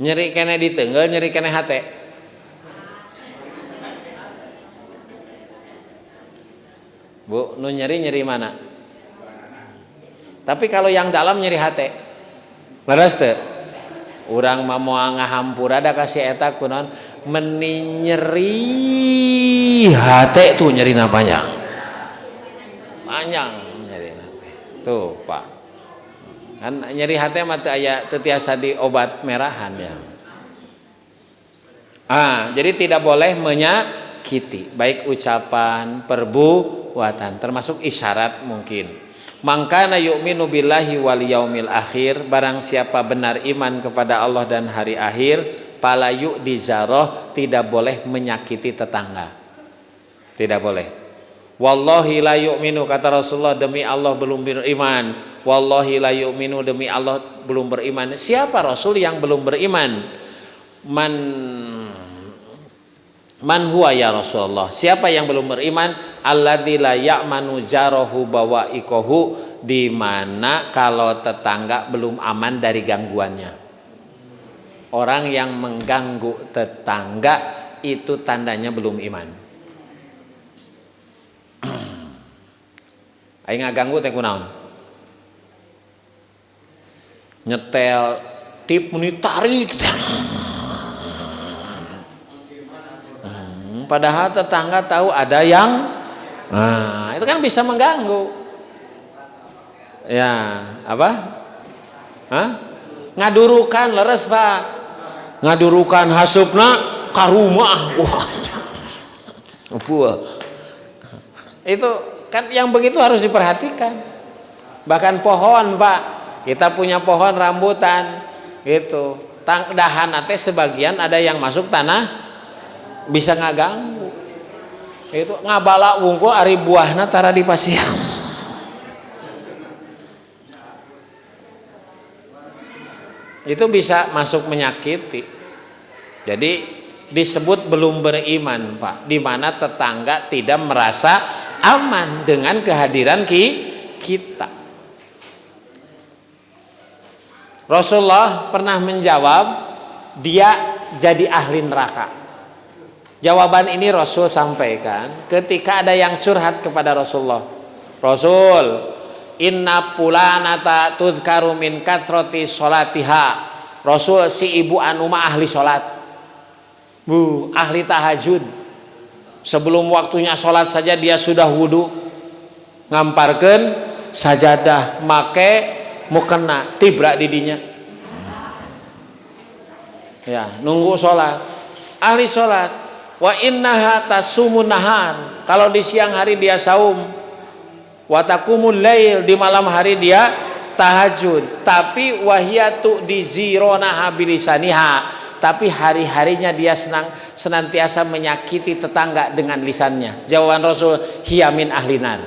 Nyeri kene ditenggel, nyeri kene hate. Bu, nu nyeri nyeri mana? Tapi kalau yang dalam nyeri hate. Leres teu? Urang mah moal ngahampura da ka si eta kunaon meni nyeri hate tuh nyerina panjang. Panjang nyerina teh. Tuh, Pak. Kan nyeri hati mah teu aya, teu tiasa diobat merahan ya. Jadi tidak boleh menyakiti baik ucapan, perbuatan, termasuk isyarat mungkin. Mangkana yu'minu billahi wal yaumil akhir, barang siapa benar iman kepada Allah dan hari akhir, fala yu'di jaroh, tidak boleh menyakiti tetangga. Tidak boleh. Wallahi la yu'minu, kata Rasulullah, demi Allah belum beriman. Wallahi la yu'minu, demi Allah belum beriman. Siapa Rasul yang belum beriman? Man huwa ya Rasulullah? Siapa yang belum beriman? Alladzi la ya'manu jarahu bawa'iqahu, di mana kalau tetangga belum aman dari gangguannya. Orang yang mengganggu tetangga itu tandanya belum iman. Aing ngaganggu teh kunaon? Nyetel tip meni tarik. Padahal tetangga tahu ada yang, nah itu kan bisa mengganggu. Ya, apa? Hah? Ngadurukan leres, Pak. Ngadurukan hasupna ka rumah. Wah. Buah. Itu kan yang begitu harus diperhatikan. Bahkan pohon, Pak. Kita punya pohon rambutan gitu. Dahan teh sebagian ada yang masuk tanah, bisa ngaganggu. Itu ngabala wungkul ari buahna tara dipasihan. Itu bisa masuk menyakiti. Jadi disebut belum beriman, Pak, di mana tetangga tidak merasa aman dengan kehadiran kita. Rasulullah pernah menjawab, dia jadi ahli neraka. Jawaban ini Rasul sampaikan ketika ada yang curhat kepada Rasulullah. Rasul, inna fulanata tudkaru min kathrati sholatiha. Rasul, si ibu anu mah ahli sholat, Bu, ahli tahajud. Sebelum waktunya sholat saja dia sudah wudu, ngamparkeun sajadah, make mukena, tibra didinya. Ya, nunggu sholat. Ahli sholat. Wa innaha tasumun nahar. Kalau di siang hari dia saum. Wa taqumul lail, di malam hari dia tahajud. Tapi wahiyatu dizironaha bilisaniha. Tapi hari-harinya dia senantiasa menyakiti tetangga dengan lisannya. Jawaban Rasul, hiya min ahlinar.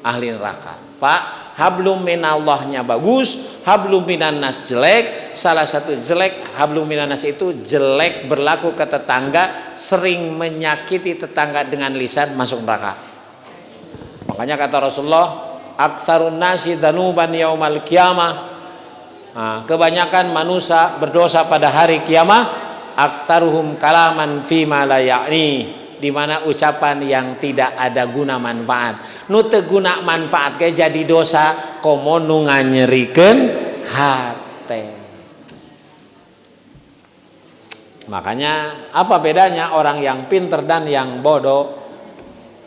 Ahli neraka. Pak, hablum minallahnya bagus, Hablum minannas jelek, salah satu jelek hablum minannas itu jelek berlaku ke tetangga, sering menyakiti tetangga dengan lisan, masuk neraka. Makanya kata Rasulullah, aktsarun nasi dzanuban yaumal qiyamah. Nah, kebanyakan manusia berdosa pada hari kiamat, aktsaruhum kalaman fi ma la ya'ni, di mana ucapan yang tidak ada guna manfaat. Nu teu guna manfaat kayak jadi dosa, komo nu nganyerikeun hate. Makanya apa bedanya orang yang pinter dan yang bodoh?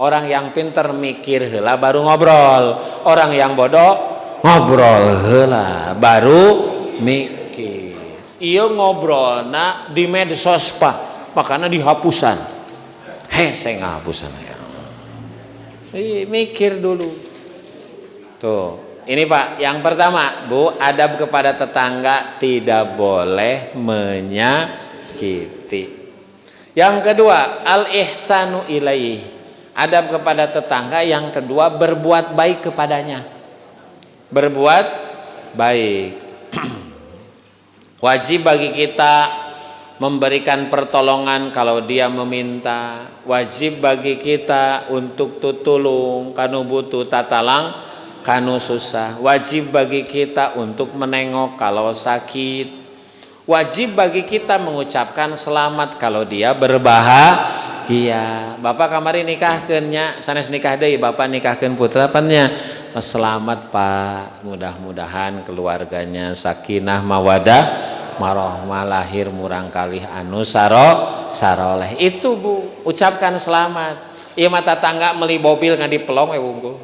Orang yang pinter mikir heula baru ngobrol, orang yang bodoh ngobrol heula baru mikir. Ieu ngobrolna di medsos, Pak, makanya dihapusan. Hese ngahapusan ya. Ih, mikir dulu. Tuh, ini Pak, yang pertama, Bu, adab kepada tetangga tidak boleh menyakiti. Yang kedua, al-ihsanu ilaih. Adab kepada tetangga yang kedua, berbuat baik kepadanya. Berbuat baik. Wajib bagi kita memberikan pertolongan kalau dia meminta. Wajib bagi kita untuk tutulung kanu butuh, tatalang kanu susah. Wajib bagi kita untuk menengok kalau sakit. Wajib bagi kita mengucapkan selamat kalau dia berbahagia. Bapak kamari nikahkeun nya, sanes nikah deui, bapak nikahkeun putra pan nya. Selamat Pak, mudah-mudahan keluarganya sakinah mawadah marohmah, lahir murangkalih anu saroleh. Itu Bu, ucapkan selamat. Ieu mah tetangga meuli mobil ngan dipelong we wungkul.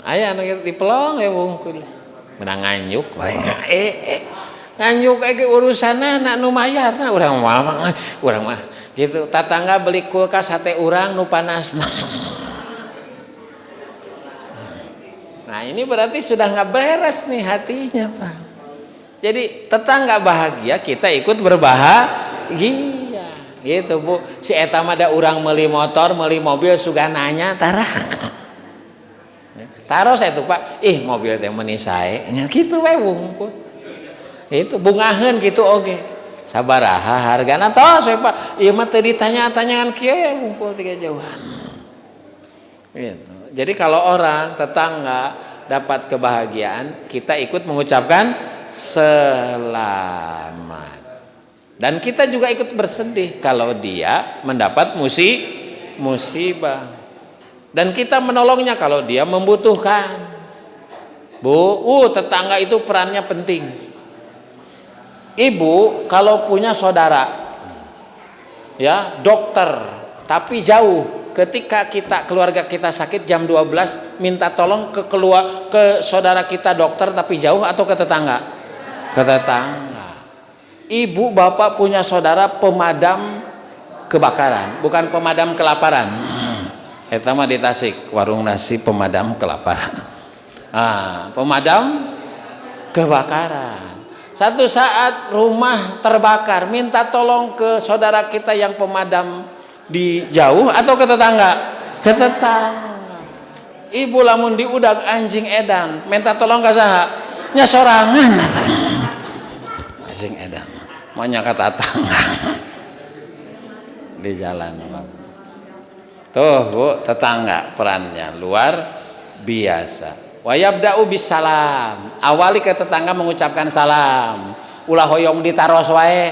Aya anu dipelong we wungkul. Menang nganjuk wae. Nganjuk ge urusanna nu mayarna, urang mah urang mah gitu. Tetangga beli kulkas hate urang nu panas. Nah, ini berarti sudah nggak beres nih hatinya, Pak. Jadi tetangga bahagia, kita ikut berbahagia. Gitu, Bu. Si eta mah da urang meuli motor, meuli mobil suga nanya tara. Taros itu, Pak. Ih, mobil teh meuni sae. Nya kitu we wungkul. Itu bungaheun kitu oge. Sabaraha hargana tos we, Pak. Ieu mah teu ditanya-tanyakan kieu ya wungkul tiga jauhan. Gitu. Jadi kalau orang tetangga dapat kebahagiaan, kita ikut mengucapkan selamat. Dan kita juga ikut bersedih kalau dia mendapat musibah. Dan kita menolongnya kalau dia membutuhkan. Bu, tetangga itu perannya penting. Ibu kalau punya saudara, ya dokter, tapi jauh. Ketika kita keluarga kita sakit jam 12 minta tolong ke saudara kita dokter tapi jauh atau ke tetangga? Ke tetangga. Ibu bapak punya saudara pemadam kebakaran, bukan pemadam kelaparan. Eta mah di Tasik, warung nasi pemadam kelaparan. Ah, pemadam kebakaran. Satu saat rumah terbakar, minta tolong ke saudara kita yang pemadam di jauh atau ke tetangga? Ke tetangga. Ibu lamun diudag anjing edan, minta tolong ka saha? Nya sorangan. Anjing edan. Maunya ka tetangga. Di jalan. Tuh, Bu, tetangga perannya luar biasa. Wa yabda'u bisalam. Awali ke tetangga mengucapkan salam. Ulah hoyong ditaros wae.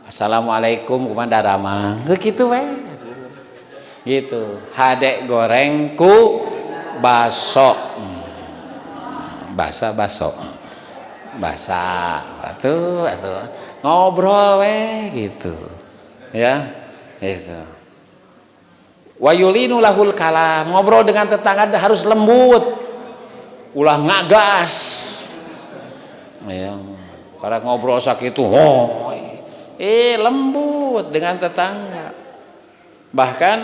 Assalamualaikum kumaha daramang. Kitu we. Gitu. Hade goreng ku baso. Basa baso. Basa atuh atuh. Ngobrol we gitu. Ya. Gitu. Wa yulinu lahul kalam. Ngobrol dengan tetangga harus lembut. Ulah ngagas. Ya. Karena ngobrol sakitu, oh. Lembut dengan tetangga. Bahkan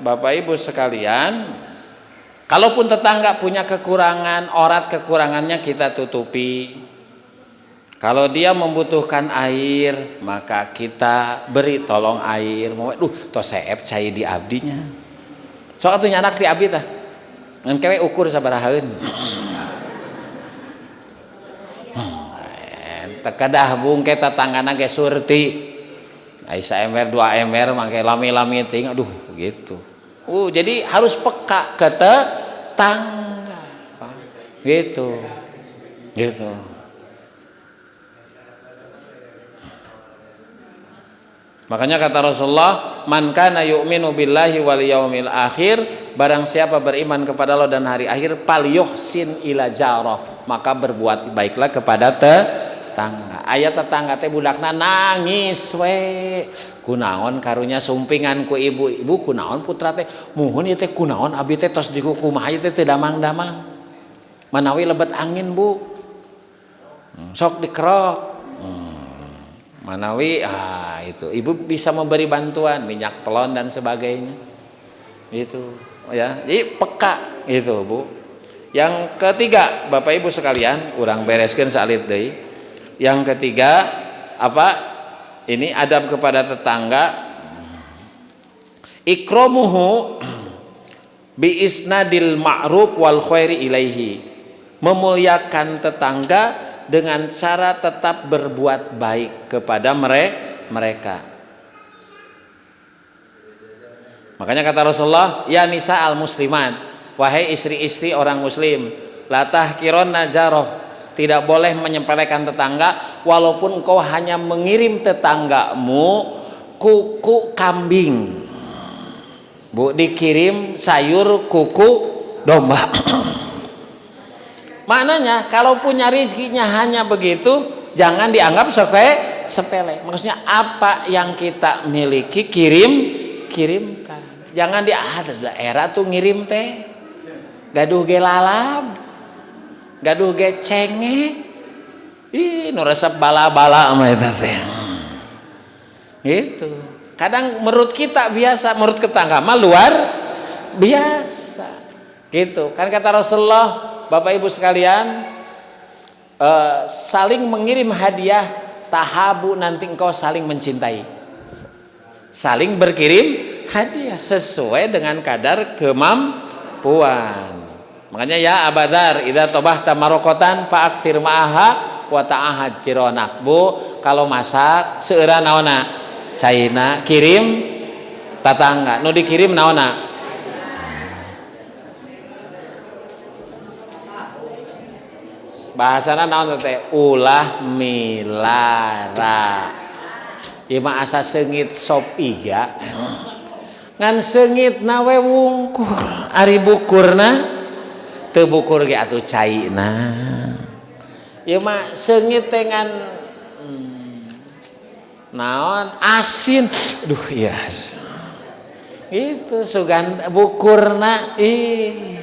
Bapak Ibu sekalian, kalaupun tetangga punya kekurangan, orat kekurangannya kita tutupi. Kalau dia membutuhkan air, maka kita beri tolong air. Duh, tos seep cai di abdinya. Sok atuh nyanak di abdi tah. Ngan kewe ukur sabarahaeun. Tekedah bungke tetanggana ge surti. Ai saember 2 ember mangke lami-lami teuing aduh gitu. Jadi harus peka ke tetangga. Gitu. Gitu. Makanya kata Rasulullah, man kana yu'minu billahi wal yaumil akhir, barang siapa beriman kepada Allah dan hari akhir, falyuhsin ila jarah, maka berbuat baiklah kepada tetangga. Aya tetangga teh budakna nangis we. Kunaon karunya sumpingan ku ibu-ibu, kunaon putra teh muhun ieu teh kunaon abi teh tos dikukumaha ieu teh teu damang-damang. Manawi lebet angin, Bu. Sok dikerok. Manawi itu ibu bisa memberi bantuan minyak telon dan sebagainya. Itu ya. Jadi peka itu, Bu. Yang ketiga, Bapak Ibu sekalian, urang bereskeun saalit deui. Yang ketiga, apa? Ini adab kepada tetangga. Ikramuhu bi isnadil ma'ruf wal khairi ilaihi. Memuliakan tetangga dengan cara tetap berbuat baik kepada mereka. Makanya kata Rasulullah, ya nisa al muslimat, wahai istri-istri orang muslim, la tahqironna jaroh, tidak boleh menyepelekan tetangga walaupun engkau hanya mengirim tetanggamu kuku kambing. Bu, dikirim sayur kuku domba. Maknanya kalau punya rizkinya hanya begitu, jangan dianggap sepele. Maksudnya apa yang kita miliki kirimkan. Jangan di daerah tuh ngirim teh. Gaduh ge lalab, gaduh ge cengek. Ih, nu resep bala-bala mah eta teh. Gitu. Kadang menurut kita biasa, menurut tetangga mah luar biasa. Gitu. Kan kata Rasulullah, Bapak Ibu sekalian, saling mengirim hadiah, tahabu, nanti engkau saling mencintai. Saling berkirim hadiah sesuai dengan kadar kemampuan. Makanya ya abadar idza tabahta marokotan fa'aktsir ma'aha wa ta'ahad jironak. Bu, kalau masak seueuran naonna? Caina kirim tatangga. Nu dikirim naonna? Bahasana naon teh? Ulah milara. Ieu mah asa seungit sop iga. Ngan seungitna we wungkul. Ari bukurna teu bukur ge atuh caina. Ieu mah seungit teh ngan naon asin. Duh iya. Itu sugan bukurna ih.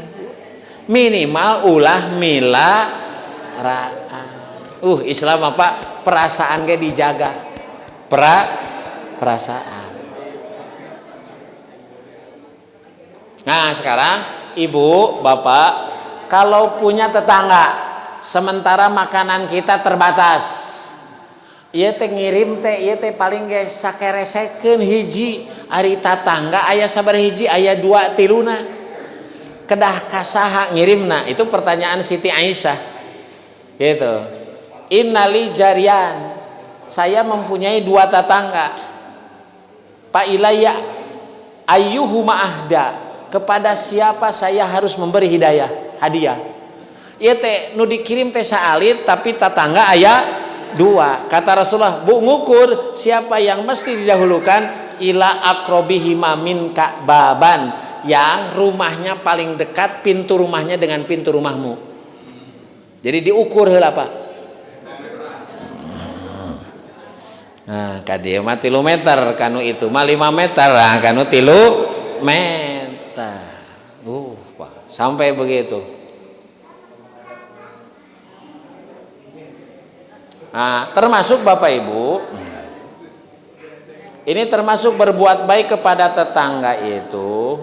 Minimal ulah mila Islam apa? Perasaan ge dijaga. Perasaan. Nah, sekarang ibu, bapak, kalau punya tetangga, sementara makanan kita terbatas. Ieu teh ngirim teh, ieu teh paling ge sakeresekeun hiji, ari tatangga aya sabaraha hiji, aya 2 tiluna. Kedah kasaha ngirimna? Itu pertanyaan Siti Aisyah. Gitu. Innali jarian, saya mempunyai 2 tetangga. Pak Ilaya ayyuhuma ahda, kepada siapa saya harus memberi hidayah, hadiah. Ieu teh nu dikirim teh saalit tapi tetangga aya 2. Kata Rasulullah, bu ngukur siapa yang mesti didahulukan, ila akrobihima minka baban, yang rumahnya paling dekat pintu rumahnya dengan pintu rumahmu. Jadi diukur heula, Pak. Nah, ka dieu mah 3 meter, kanu itu mah 5 meter, nah, kanu 3 meter. Pak, sampai begitu. Nah, termasuk Bapak Ibu, ini termasuk berbuat baik kepada tetangga itu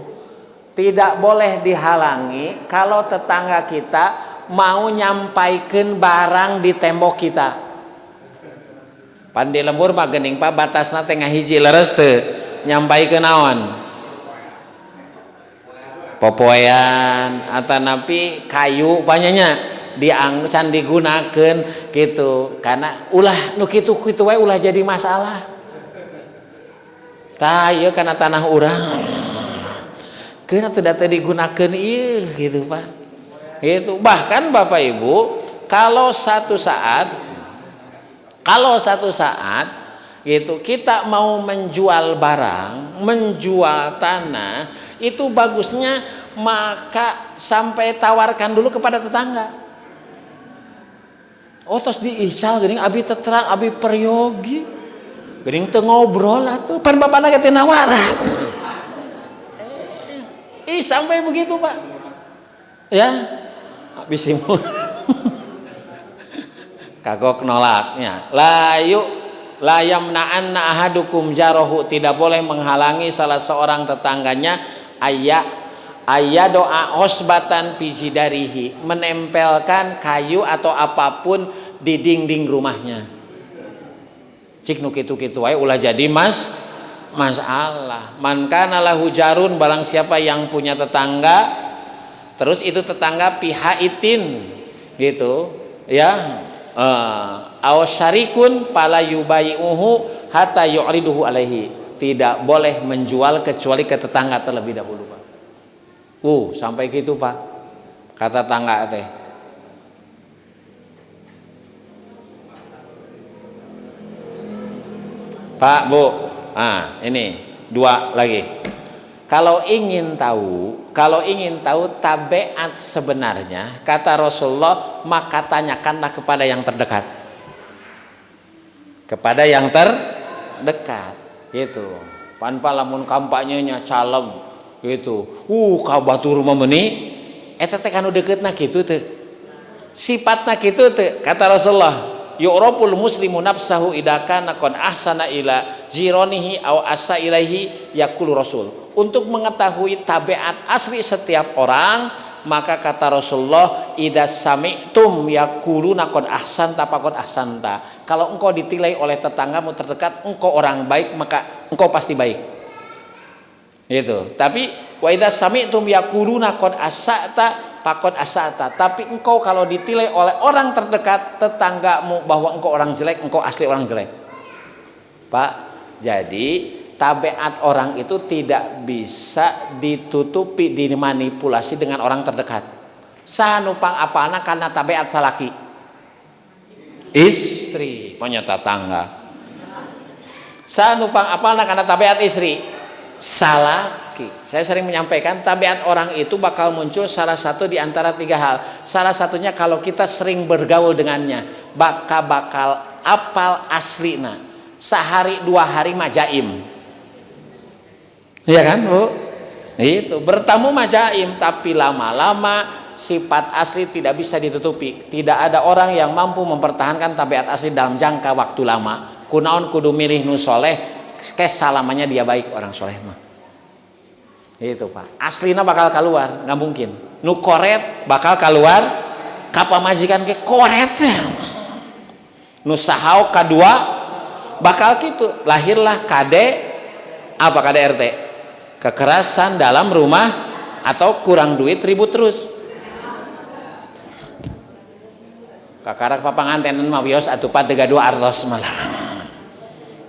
tidak boleh dihalangi kalau tetangga kita mau nyampaikan barang di tembok kita. Pan di lembur mah geuning Pak, batasna teh ngahiji leres teu nyampaikeun naon? Popoean atanapi kayu banyaknya diang can digunakeun gitu, karena ulah nu kitu-kitu wae ulah jadi masalah. Tah ieu kana tanah urang. Keun atuh da teu digunakeun ieu gitu, Pak. Gitu. Bahkan Bapak Ibu, kalau satu saat gitu kita mau menjual barang, menjual tanah, itu bagusnya maka sampai tawarkan dulu kepada tetangga. Oh, tos diical geuning abi terang, abi peryogi. Geuning teu ngobrol atuh, pan bapana ge teu nawaran. Ih, sampai begitu, Pak. Ya, habis kagok nolaknya. لا ي لا يمنعن أحدكم جاره, tidak boleh menghalangi salah seorang tetangganya أن يضع عصبة في جداره, menempelkan kayu atau apapun di dinding rumahnya. Cik nu kitu-kitu wae ulah jadi masalah. من كان له جار, barang siapa yang punya tetangga, terus itu tetangga في حائط gitu ya, أو شريك فلا يبيعه حتى يعرضه عليه, tidak boleh menjual kecuali ke tetangga terlebih dahulu, Pak. Sampai gitu, Pak, kata tangga teh. Pak, Bu, ah, ini dua lagi. Kalau ingin tahu tabiat sebenarnya, kata Rasulullah, maka tanyakanlah kepada yang terdekat. Kepada yang terdekat, gitu. Panpa lamun kampanyenya caleg gitu. Ka batur mah meuni eta teh kanu deketna kitu teh. Sifatna kitu teh, kata Rasulullah, يعرف المسلم نفسه إذا كان قد أحسن إلى جيرانه أو أساء إليه يقول رسول. Untuk mengetahui tabiat asli setiap orang, maka kata Rasulullah, إذا سمعتم يقولون قد أحسنت فقد أحسنت. Kalau engkau ditilai oleh tetanggamu terdekat, engkau orang baik, maka engkau pasti baik. Gitu. Tapi وإذا سمعتم يقولون قد أسأت فقد أسأت. Tapi engkau kalau ditilai oleh orang terdekat tetanggamu bahwa engkau orang jelek, engkau asli orang jelek. Pak, jadi tabiat orang itu tidak bisa ditutupi, dimanipulasi dengan orang terdekat. Saha nu pang apalna kana tabiat salaki? Istri, punya tetangga. Saha nu pang apalna kana tabiat istri? Salaki. Saya sering menyampaikan, tabiat orang itu bakal muncul salah satu di antara tiga hal. Salah satunya kalau kita sering bergaul dengannya, bakal bakal apal aslina. Sehari dua hari mah jaim. Iya kan, Bu? Itu bertamu mah jaim, tapi lama-lama sifat asli tidak bisa ditutupi. Tidak ada orang yang mampu mempertahankan tabiat asli dalam jangka waktu lama. Kunaon kudu milih nu soleh, salamanya dia baik, orang soleh mah. Itu, Pak. Aslina bakal keluar, nggak mungkin. Nu koret bakal keluar, ka pamajikan ke koret. Nu sahau kedua bakal gitu. Lahirlah KD apa KDRT? Kekerasan dalam rumah atau kurang duit ribut terus. Kakarak papangantenan mah wios atuh, Pak, teu gaduh artos malah.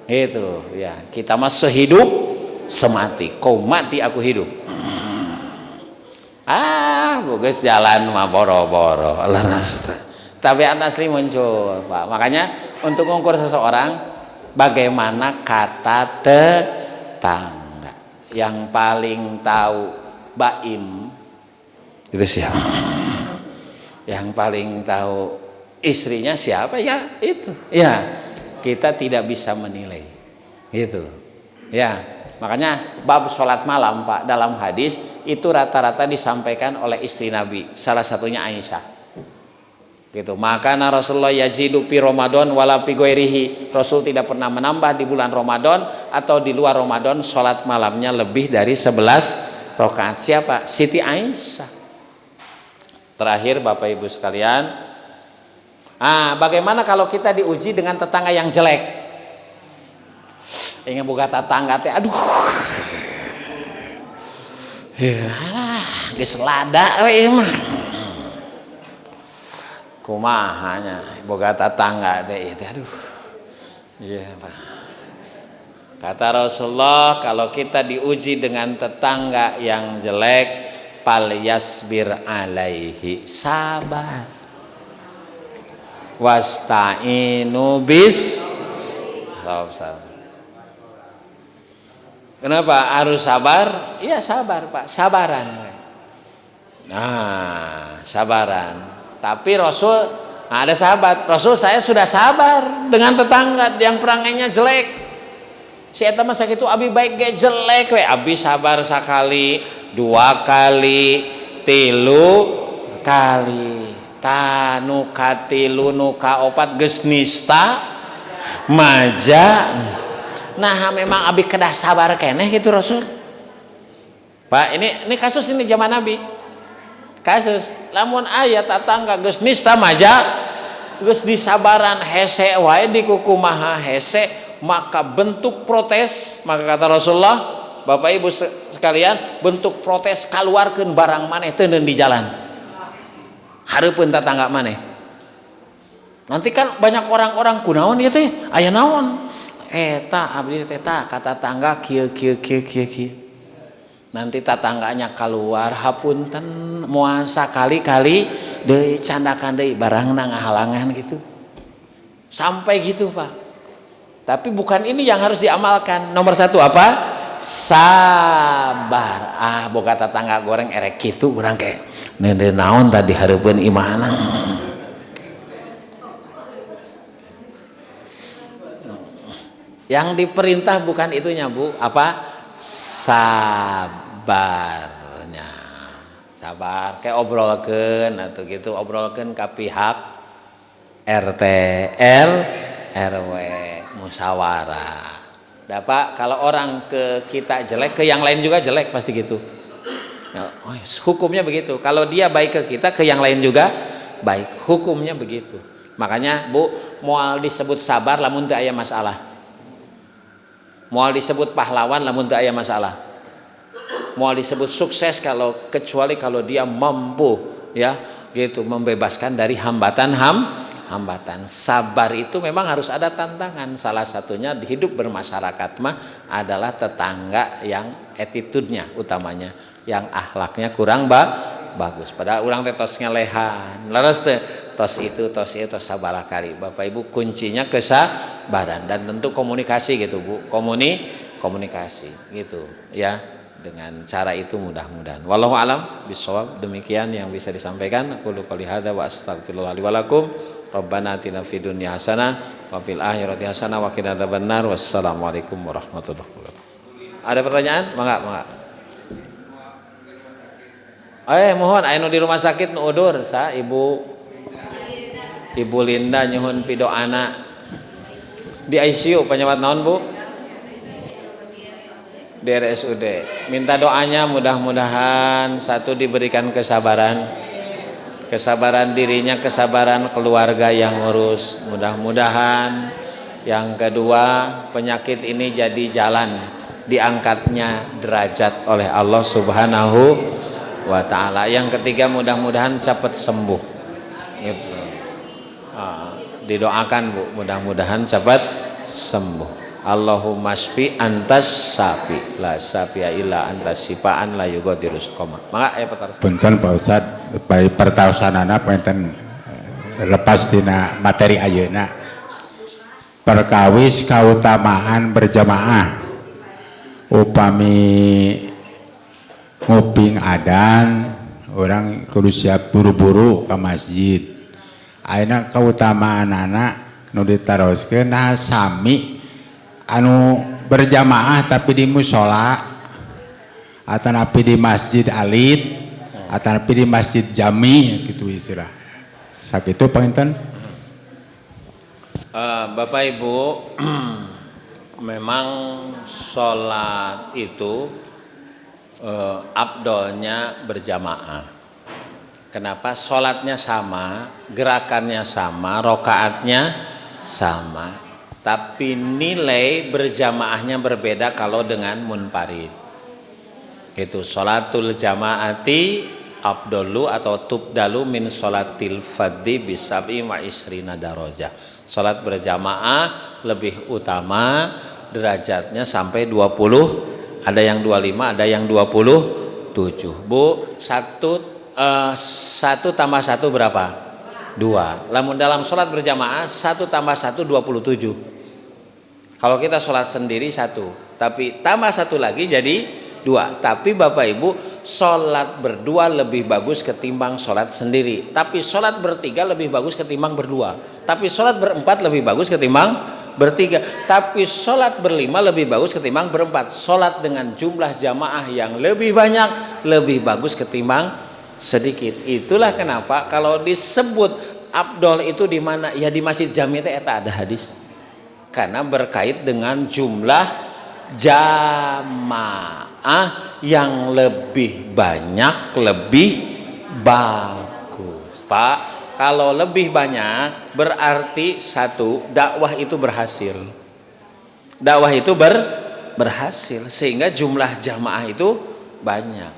Itu ya, kita mah sehidup semati. Kau mati, aku hidup. Ah, bagus jalan mah boro-boro. Leres. Tabiat asli muncul, Pak. Makanya untuk mengukur seseorang, bagaimana kata tetangga. Yang paling tahu Baim itu siapa? Yang paling tahu istrinya siapa ya itu. Ya, kita tidak bisa menilai. Gitu. Ya, makanya bab sholat malam, Pak, dalam hadis itu rata-rata disampaikan oleh istri Nabi, salah satunya Aisyah. Gitu. ما كان رسول الله يزيد في رمضان ولا في غيره. Rasul tidak pernah menambah di bulan Ramadan atau di luar Ramadan sholat malamnya lebih dari 11 rakaat. Siapa? Siti Aisyah. Terakhir, Bapak Ibu sekalian. Ah, bagaimana kalau kita diuji dengan tetangga yang jelek? Ingin buka tetangga teh, aduh. Ya, alah. Geus lada we ieu mah. Kumaha nya boga tatangga teh ieu teh, aduh. Iya, Pak. Kata Rasulullah, kalau kita diuji dengan tetangga yang jelek, فليصبر عليه, sabar. واستعينوا بال sabar. Kenapa harus sabar? Iya sabar, Pak, sabaran. Nah, sabaran. Tapi Rasul, nah ada sahabat, "Rasul, saya sudah sabar dengan tetangga yang perangainya jelek. Si eta mah sakitu abi baik ge jelek we. Abi sabar sekali, dua kali, tilu kali. Tah, nu katilu, nu kaopat geus nista maja. Nah, memang abi kedah sabar keneh gitu, Rasul?" Pak, ini kasus ini zaman Nabi. Kasus lamun aya tatangga geus nista maja, geus disabaran hese wae, dikukumaha hese, maka bentuk protes, maka kata Rasulullah, Bapak Ibu sekalian, bentuk protes kaluarkeun barang maneh teuneun di jalan. Hareupeun tatangga maneh. Nanti kan banyak orang-orang, "Kunaon ieu teh? Aya naon?" "Eta abdi teh tah ka tatangga kieu kieu kieu kieu kieu." Nanti tatangganya keluar, "Hapunten, moal sakali-kali deui, candakan deui barangna ngahalangan," gitu. Sampai gitu, Pak. Tapi bukan ini yang harus diamalkan. Nomor satu apa? Sabar. Ah, boga tetangga goreng erek kitu urang kayak neundeun naon tadi hareupeun imahna. Yang diperintah bukan itunya, Bu, apa? Sabarnya. Sabar, kayak obrolkeun atau gitu, obrolkeun ke pihak RT, R, RW, musyawarah. Dapat kalau orang ke kita jelek, ke yang lain juga jelek pasti gitu. Ya, oh, hukumnya begitu. Kalau dia baik ke kita, ke yang lain juga baik. Hukumnya begitu. Makanya, Bu, moal disebut sabar lamun teu aya masalah. Moal disebut pahlawan lamun teu aya masalah. Moal disebut sukses kalau kecuali kalau dia mampu ya gitu membebaskan dari hambatan hambatan. Sabar itu memang harus ada tantangan. Salah satunya di hidup bermasyarakat mah adalah tetangga yang attitude-nya utamanya, yang akhlaknya kurang bagus. Padahal urang teh tos ngelehan. Leres teh tos itu tos sabaraha kali. Bapak Ibu, kuncinya kesabaran dan tentu komunikasi gitu, Bu. Komunikasi gitu ya. Dengan cara itu mudah-mudahan. والله أعلم بالصواب, demikian yang bisa disampaikan. أقول قولي هذا وأستغفر الله لي ولكم. ربنا آتنا في الدنيا حسنة وفي الآخرة حسنة وقنا عذاب النار. Wassalamualaikum warahmatullahi wabarakatuh. Ada pertanyaan? Mangga, mangga. Eh, mohon aya nu di rumah sakit nu udur sa Ibu Ibu Linda nyuhun pidoana di ICU penyawat naon, Bu? Di RSUD. Minta doanya mudah-mudahan satu diberikan kesabaran. Kesabaran dirinya, kesabaran keluarga yang ngurus. Mudah-mudahan yang kedua penyakit ini jadi jalan diangkatnya derajat oleh Allah Subhanahu wa taala. Yang ketiga mudah-mudahan cepat sembuh. Gitu. Ah, didoakan, Bu, mudah-mudahan cepat sembuh. اللهم اشف أنت الشافي لا شافي إلا أنت شفاء لا يغادر سقما. Mangga ya Pak. Punten, Pak Ustad, baik pertaosanana punten lepas tina materi ayeuna. Perkawis kautamaan berjamaah. Upami nguping adan orang kudu siap buru-buru ke masjid. Ayeuna kautamaan anak nu ditaroskeun, nah sami anu berjamaah tapi di musola atau napi di masjid alit atau napi di masjid jami gitu istilah sakitu panginten. Bapak Ibu, memang sholat itu afdolnya berjamaah. Kenapa? Sholatnya sama, gerakannya sama, rokaatnya sama, tapi nilai berjamaahnya berbeda kalau dengan munfarid. Itu صلاة الجماعة أفضل atau تفضل من صلاة الفذ بسبع وعشرين درجة. Salat berjamaah lebih utama derajatnya sampai 20, ada yang 25, ada yang 27. Bu, satu tambah satu berapa? Dua. Namun dalam sholat berjamaah satu tambah satu 27. Kalau kita sholat sendiri satu, tapi tambah satu lagi jadi dua. Tapi Bapak Ibu, sholat berdua lebih bagus ketimbang sholat sendiri. Tapi sholat bertiga lebih bagus ketimbang berdua. Tapi sholat berempat lebih bagus ketimbang bertiga. Tapi sholat berlima lebih bagus ketimbang berempat. Sholat dengan jumlah jamaah yang lebih banyak lebih bagus ketimbang sedikit. Itulah kenapa kalau disebut afdol itu di mana? Ya di Masjid Jami teh eta ada hadis. Karena berkait dengan jumlah jamaah yang lebih banyak lebih bagus. Pak, kalau lebih banyak berarti satu, dakwah itu berhasil. Dakwah itu berhasil sehingga jumlah jamaah itu banyak.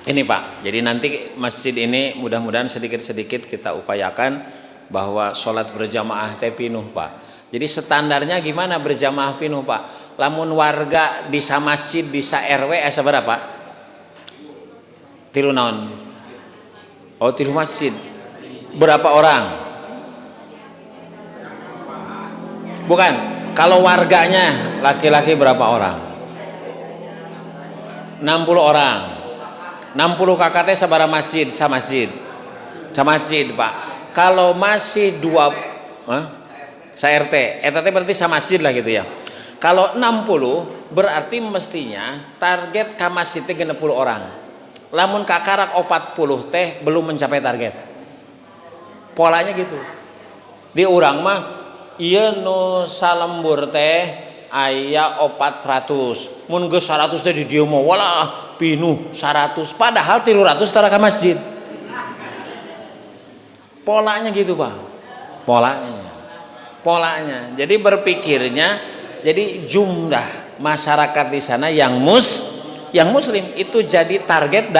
Ini Pak, jadi nanti masjid ini mudah-mudahan sedikit-sedikit kita upayakan bahwa sholat berjamaah teh pinuh, Pak. Jadi standarnya gimana berjamaah pinuh, Pak? Lamun warga di masjid bisa RW berapa? Tilu naon? Oh, tilu masjid. Berapa orang? Bukan, kalau warganya laki-laki berapa orang? 60 orang. 60 KK teh sabaraha masjid, sa masjid. Sa masjid, Pak. Kalau masih dua, hah? Sa RT, eta teh berarti sa masjid lah gitu ya. Kalau 60 berarti mestinya target ka masjid teh 60 orang. Lamun kakarak 40 teh belum mencapai target. Polanya gitu. Di urang mah ieu nu salembur teh aya 400. Mun geus 100 teh di dieu mah walah pinuh 100, padahal 300 tara ka masjid. Polanya gitu, Pak. Polanya. Polanya. Jadi berpikirnya jadi jumlah masyarakat di sana yang muslim itu jadi target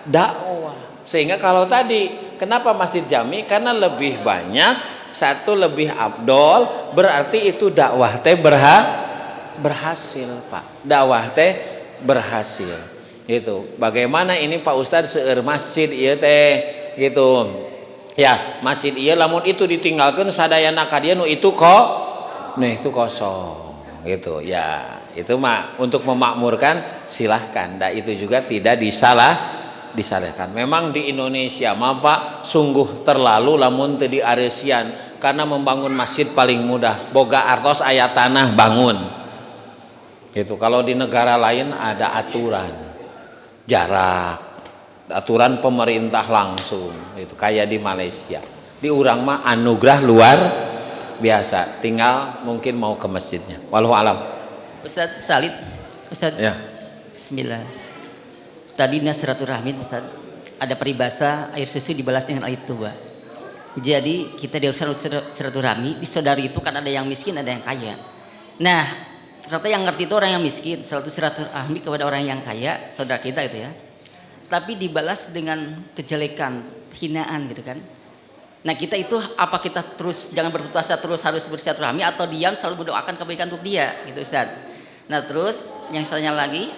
dakwah. Sehingga kalau tadi kenapa Masjid Jami? Karena lebih banyak, satu lebih afdol, berarti itu dakwah teh berhasil, Pak. Dakwah teh berhasil. Itu. Bagaimana ini Pak Ustadz, seueur masjid ieu teh gitu. Ya, masjid ieu lamun itu ditinggalkan sadayana ka dieu nu itu kok nah itu kosong gitu ya. Itu mah untuk memakmurkan silahkan. Nah, itu juga tidak disalahkan. Memang di Indonesia mah, Pak, sungguh terlalu lamun teu diareusian, karena membangun masjid paling mudah, boga artos, aya tanah, bangun gitu. Kalau di negara lain ada aturan jarak, aturan pemerintah langsung itu, kayak di Malaysia. Di urang mah anugerah luar biasa, tinggal mungkin mau ke masjidnya. Wallahu alam. Ustaz Salid, Ustaz. Ya. Bismillah. Tadi silaturahmi, Ustaz, ada peribahasa air susu dibalas dengan air tuba. Jadi kita diharuskan silaturahmi di saudari itu kan ada yang miskin, ada yang kaya. Nah, ternyata yang ngerti itu orang yang miskin, selalu silaturahmi kepada orang yang kaya, saudara kita itu ya. Tapi dibalas dengan kejelekan, hinaan gitu kan. Nah, kita itu apa kita terus jangan berputus asa, terus harus bersilaturahmi atau diam selalu mendoakan kebaikan untuk dia gitu, Ustaz. Nah, terus yang saya lagi,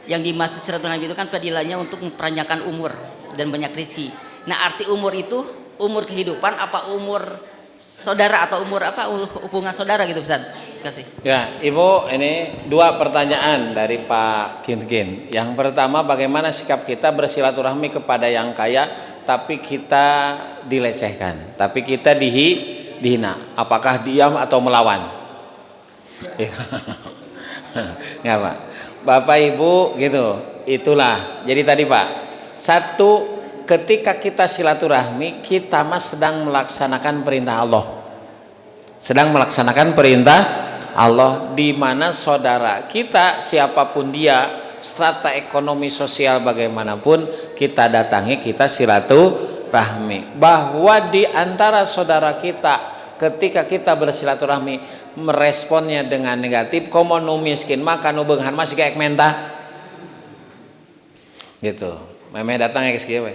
yang dimaksud silaturahmi itu kan fadilahnya untuk memperpanjangkan umur dan banyak rezeki. Nah, arti umur itu umur kehidupan apa umur saudara atau umur apa hubungan saudara gitu, Ustaz? Terima kasih. Ya, Ibu, ini dua pertanyaan dari Pak Kin. Yang pertama, bagaimana sikap kita bersilaturahmi kepada yang kaya tapi kita dilecehkan, tapi kita dihina. Apakah diam atau melawan? Ya, Pak. Bapak Ibu gitu. Itulah. Jadi tadi, Pak, satu, ketika kita silaturahmi kita mah sedang melaksanakan perintah Allah. Sedang melaksanakan perintah Allah di mana saudara kita siapapun dia, strata ekonomi sosial bagaimanapun, kita datangi, kita silaturahmi. Bahwa di antara saudara kita ketika kita bersilaturahmi meresponnya dengan negatif, komo nu miskin maka nu beunghar masih kayak menta. Gitu. Memeh datang ya geus kieu we.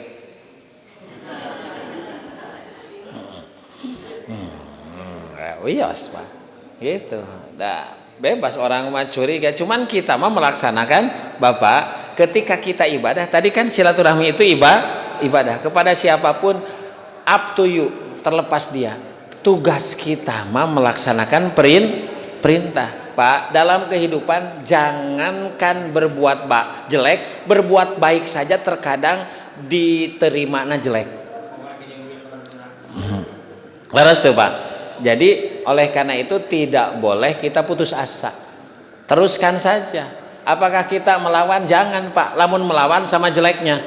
Wios, Pak. Gitu. Dah bebas orang mah curiga, cuman kita mah melaksanakan Bapak ketika kita ibadah. Tadi kan silaturahmi itu ibadah kepada siapapun, up to you, terlepas dia. Tugas kita mah melaksanakan perintah. Pak, dalam kehidupan jangankan berbuat jelek, berbuat baik saja terkadang diterimana jelek. Leres tuh, Pak. Jadi oleh karena itu tidak boleh kita putus asa. Teruskan saja. Apakah kita melawan? Jangan, Pak. Lamun melawan sama jeleknya.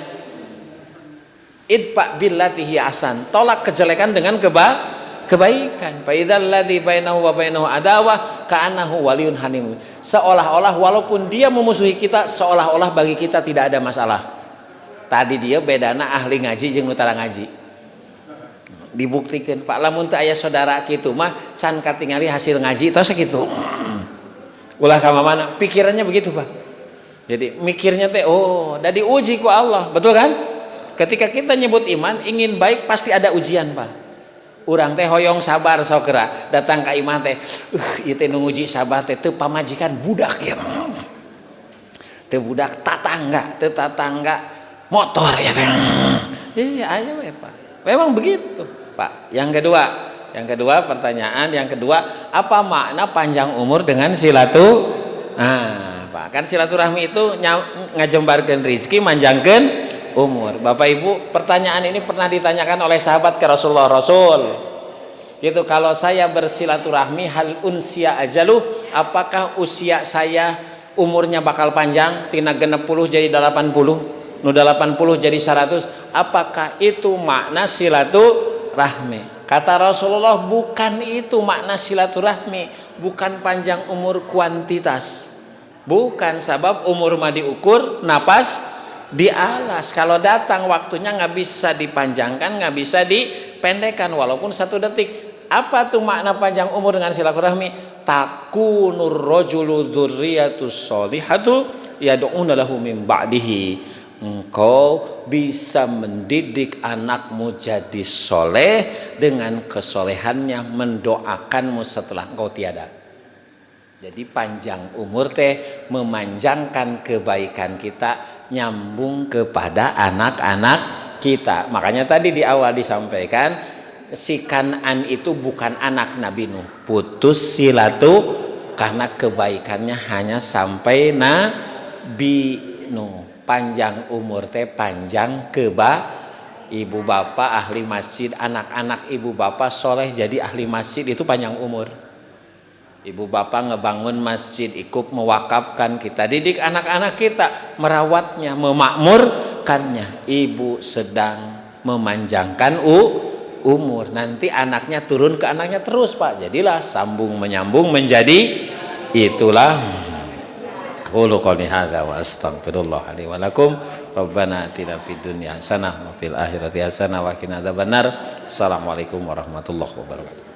Idfa billati hiya ahsan. Tolak kejelekan dengan kebaikan. Fa idzal ladzi bainahu wa bainahu adawah ka'annahu waliyun hamim. Seolah-olah walaupun dia memusuhi kita, seolah-olah bagi kita tidak ada masalah. Tadi dia bedana ahli ngaji jeung nu tara ngaji. Dibuktikan, Pak, lamun teu aya saudara kitu mah can katingali hasil ngaji tos sakitu. Ulah ka mana pikirannya begitu, Pak. Jadi mikirnya teh oh, da diuji ku Allah, betul kan? Ketika kita nyebut iman, ingin baik pasti ada ujian, Pak. Urang teh hoyong sabar sokra, datang ka imah teh, ieu teh nu nguji sabar teh teu pamajikan budak ya. Teu budak tatangga, teu tatangga motor ya teh. Iya, aya we, Pak. Memang begitu, Pak. Yang kedua pertanyaan yang kedua, apa makna panjang umur dengan silatu? Nah, Pak, kan silaturahmi itu ngajembarkeun rizki, manjangkeun umur. Bapak Ibu, pertanyaan ini pernah ditanyakan oleh sahabat ke Rasulullah. Rasul, gitu, kalau saya bersilaturahmi hal unsia ajalu, apakah usia saya umurnya bakal panjang tina 60 jadi 80, nu 80 jadi 100, apakah itu makna silaturahmi? Kata Rasulullah, bukan itu makna silaturahmi, bukan panjang umur kuantitas. Bukan, sebab umur mah diukur napas di alas. Kalau datang waktunya nggak bisa dipanjangkan, nggak bisa dipendekkan walaupun satu detik. Apa tuh makna panjang umur dengan silaturahmi? Takunur rajulu dzurriyyatus sholihatu yad'una lahu min ba'dihi. Engkau bisa mendidik anakmu jadi soleh dengan kesolehannya mendoakanmu setelah engkau tiada. Jadi panjang umur teh memanjangkan kebaikan kita nyambung kepada anak-anak kita. Makanya tadi di awal disampaikan si Kan'an itu bukan anak Nabi Nuh, putus silatu karena kebaikannya hanya sampai Nabi Nuh. Panjang umur teh panjang keba ibu bapak ahli masjid, anak-anak ibu bapak soleh jadi ahli masjid itu panjang umur. Ibu bapak ngebangun masjid, ikut mewakafkan, kita didik anak-anak kita merawatnya, memakmurkannya. Ibu sedang memanjangkan umur, nanti anaknya turun ke anaknya terus, Pak. Jadilah sambung menyambung menjadi itulah. Aqulu qouli hadza wa astaghfirullah li wa lakum. Rabbana atina fid dunya hasanah wa fil akhirati hasanah wa qina adzabannar. Assalamualaikum warahmatullahi wabarakatuh.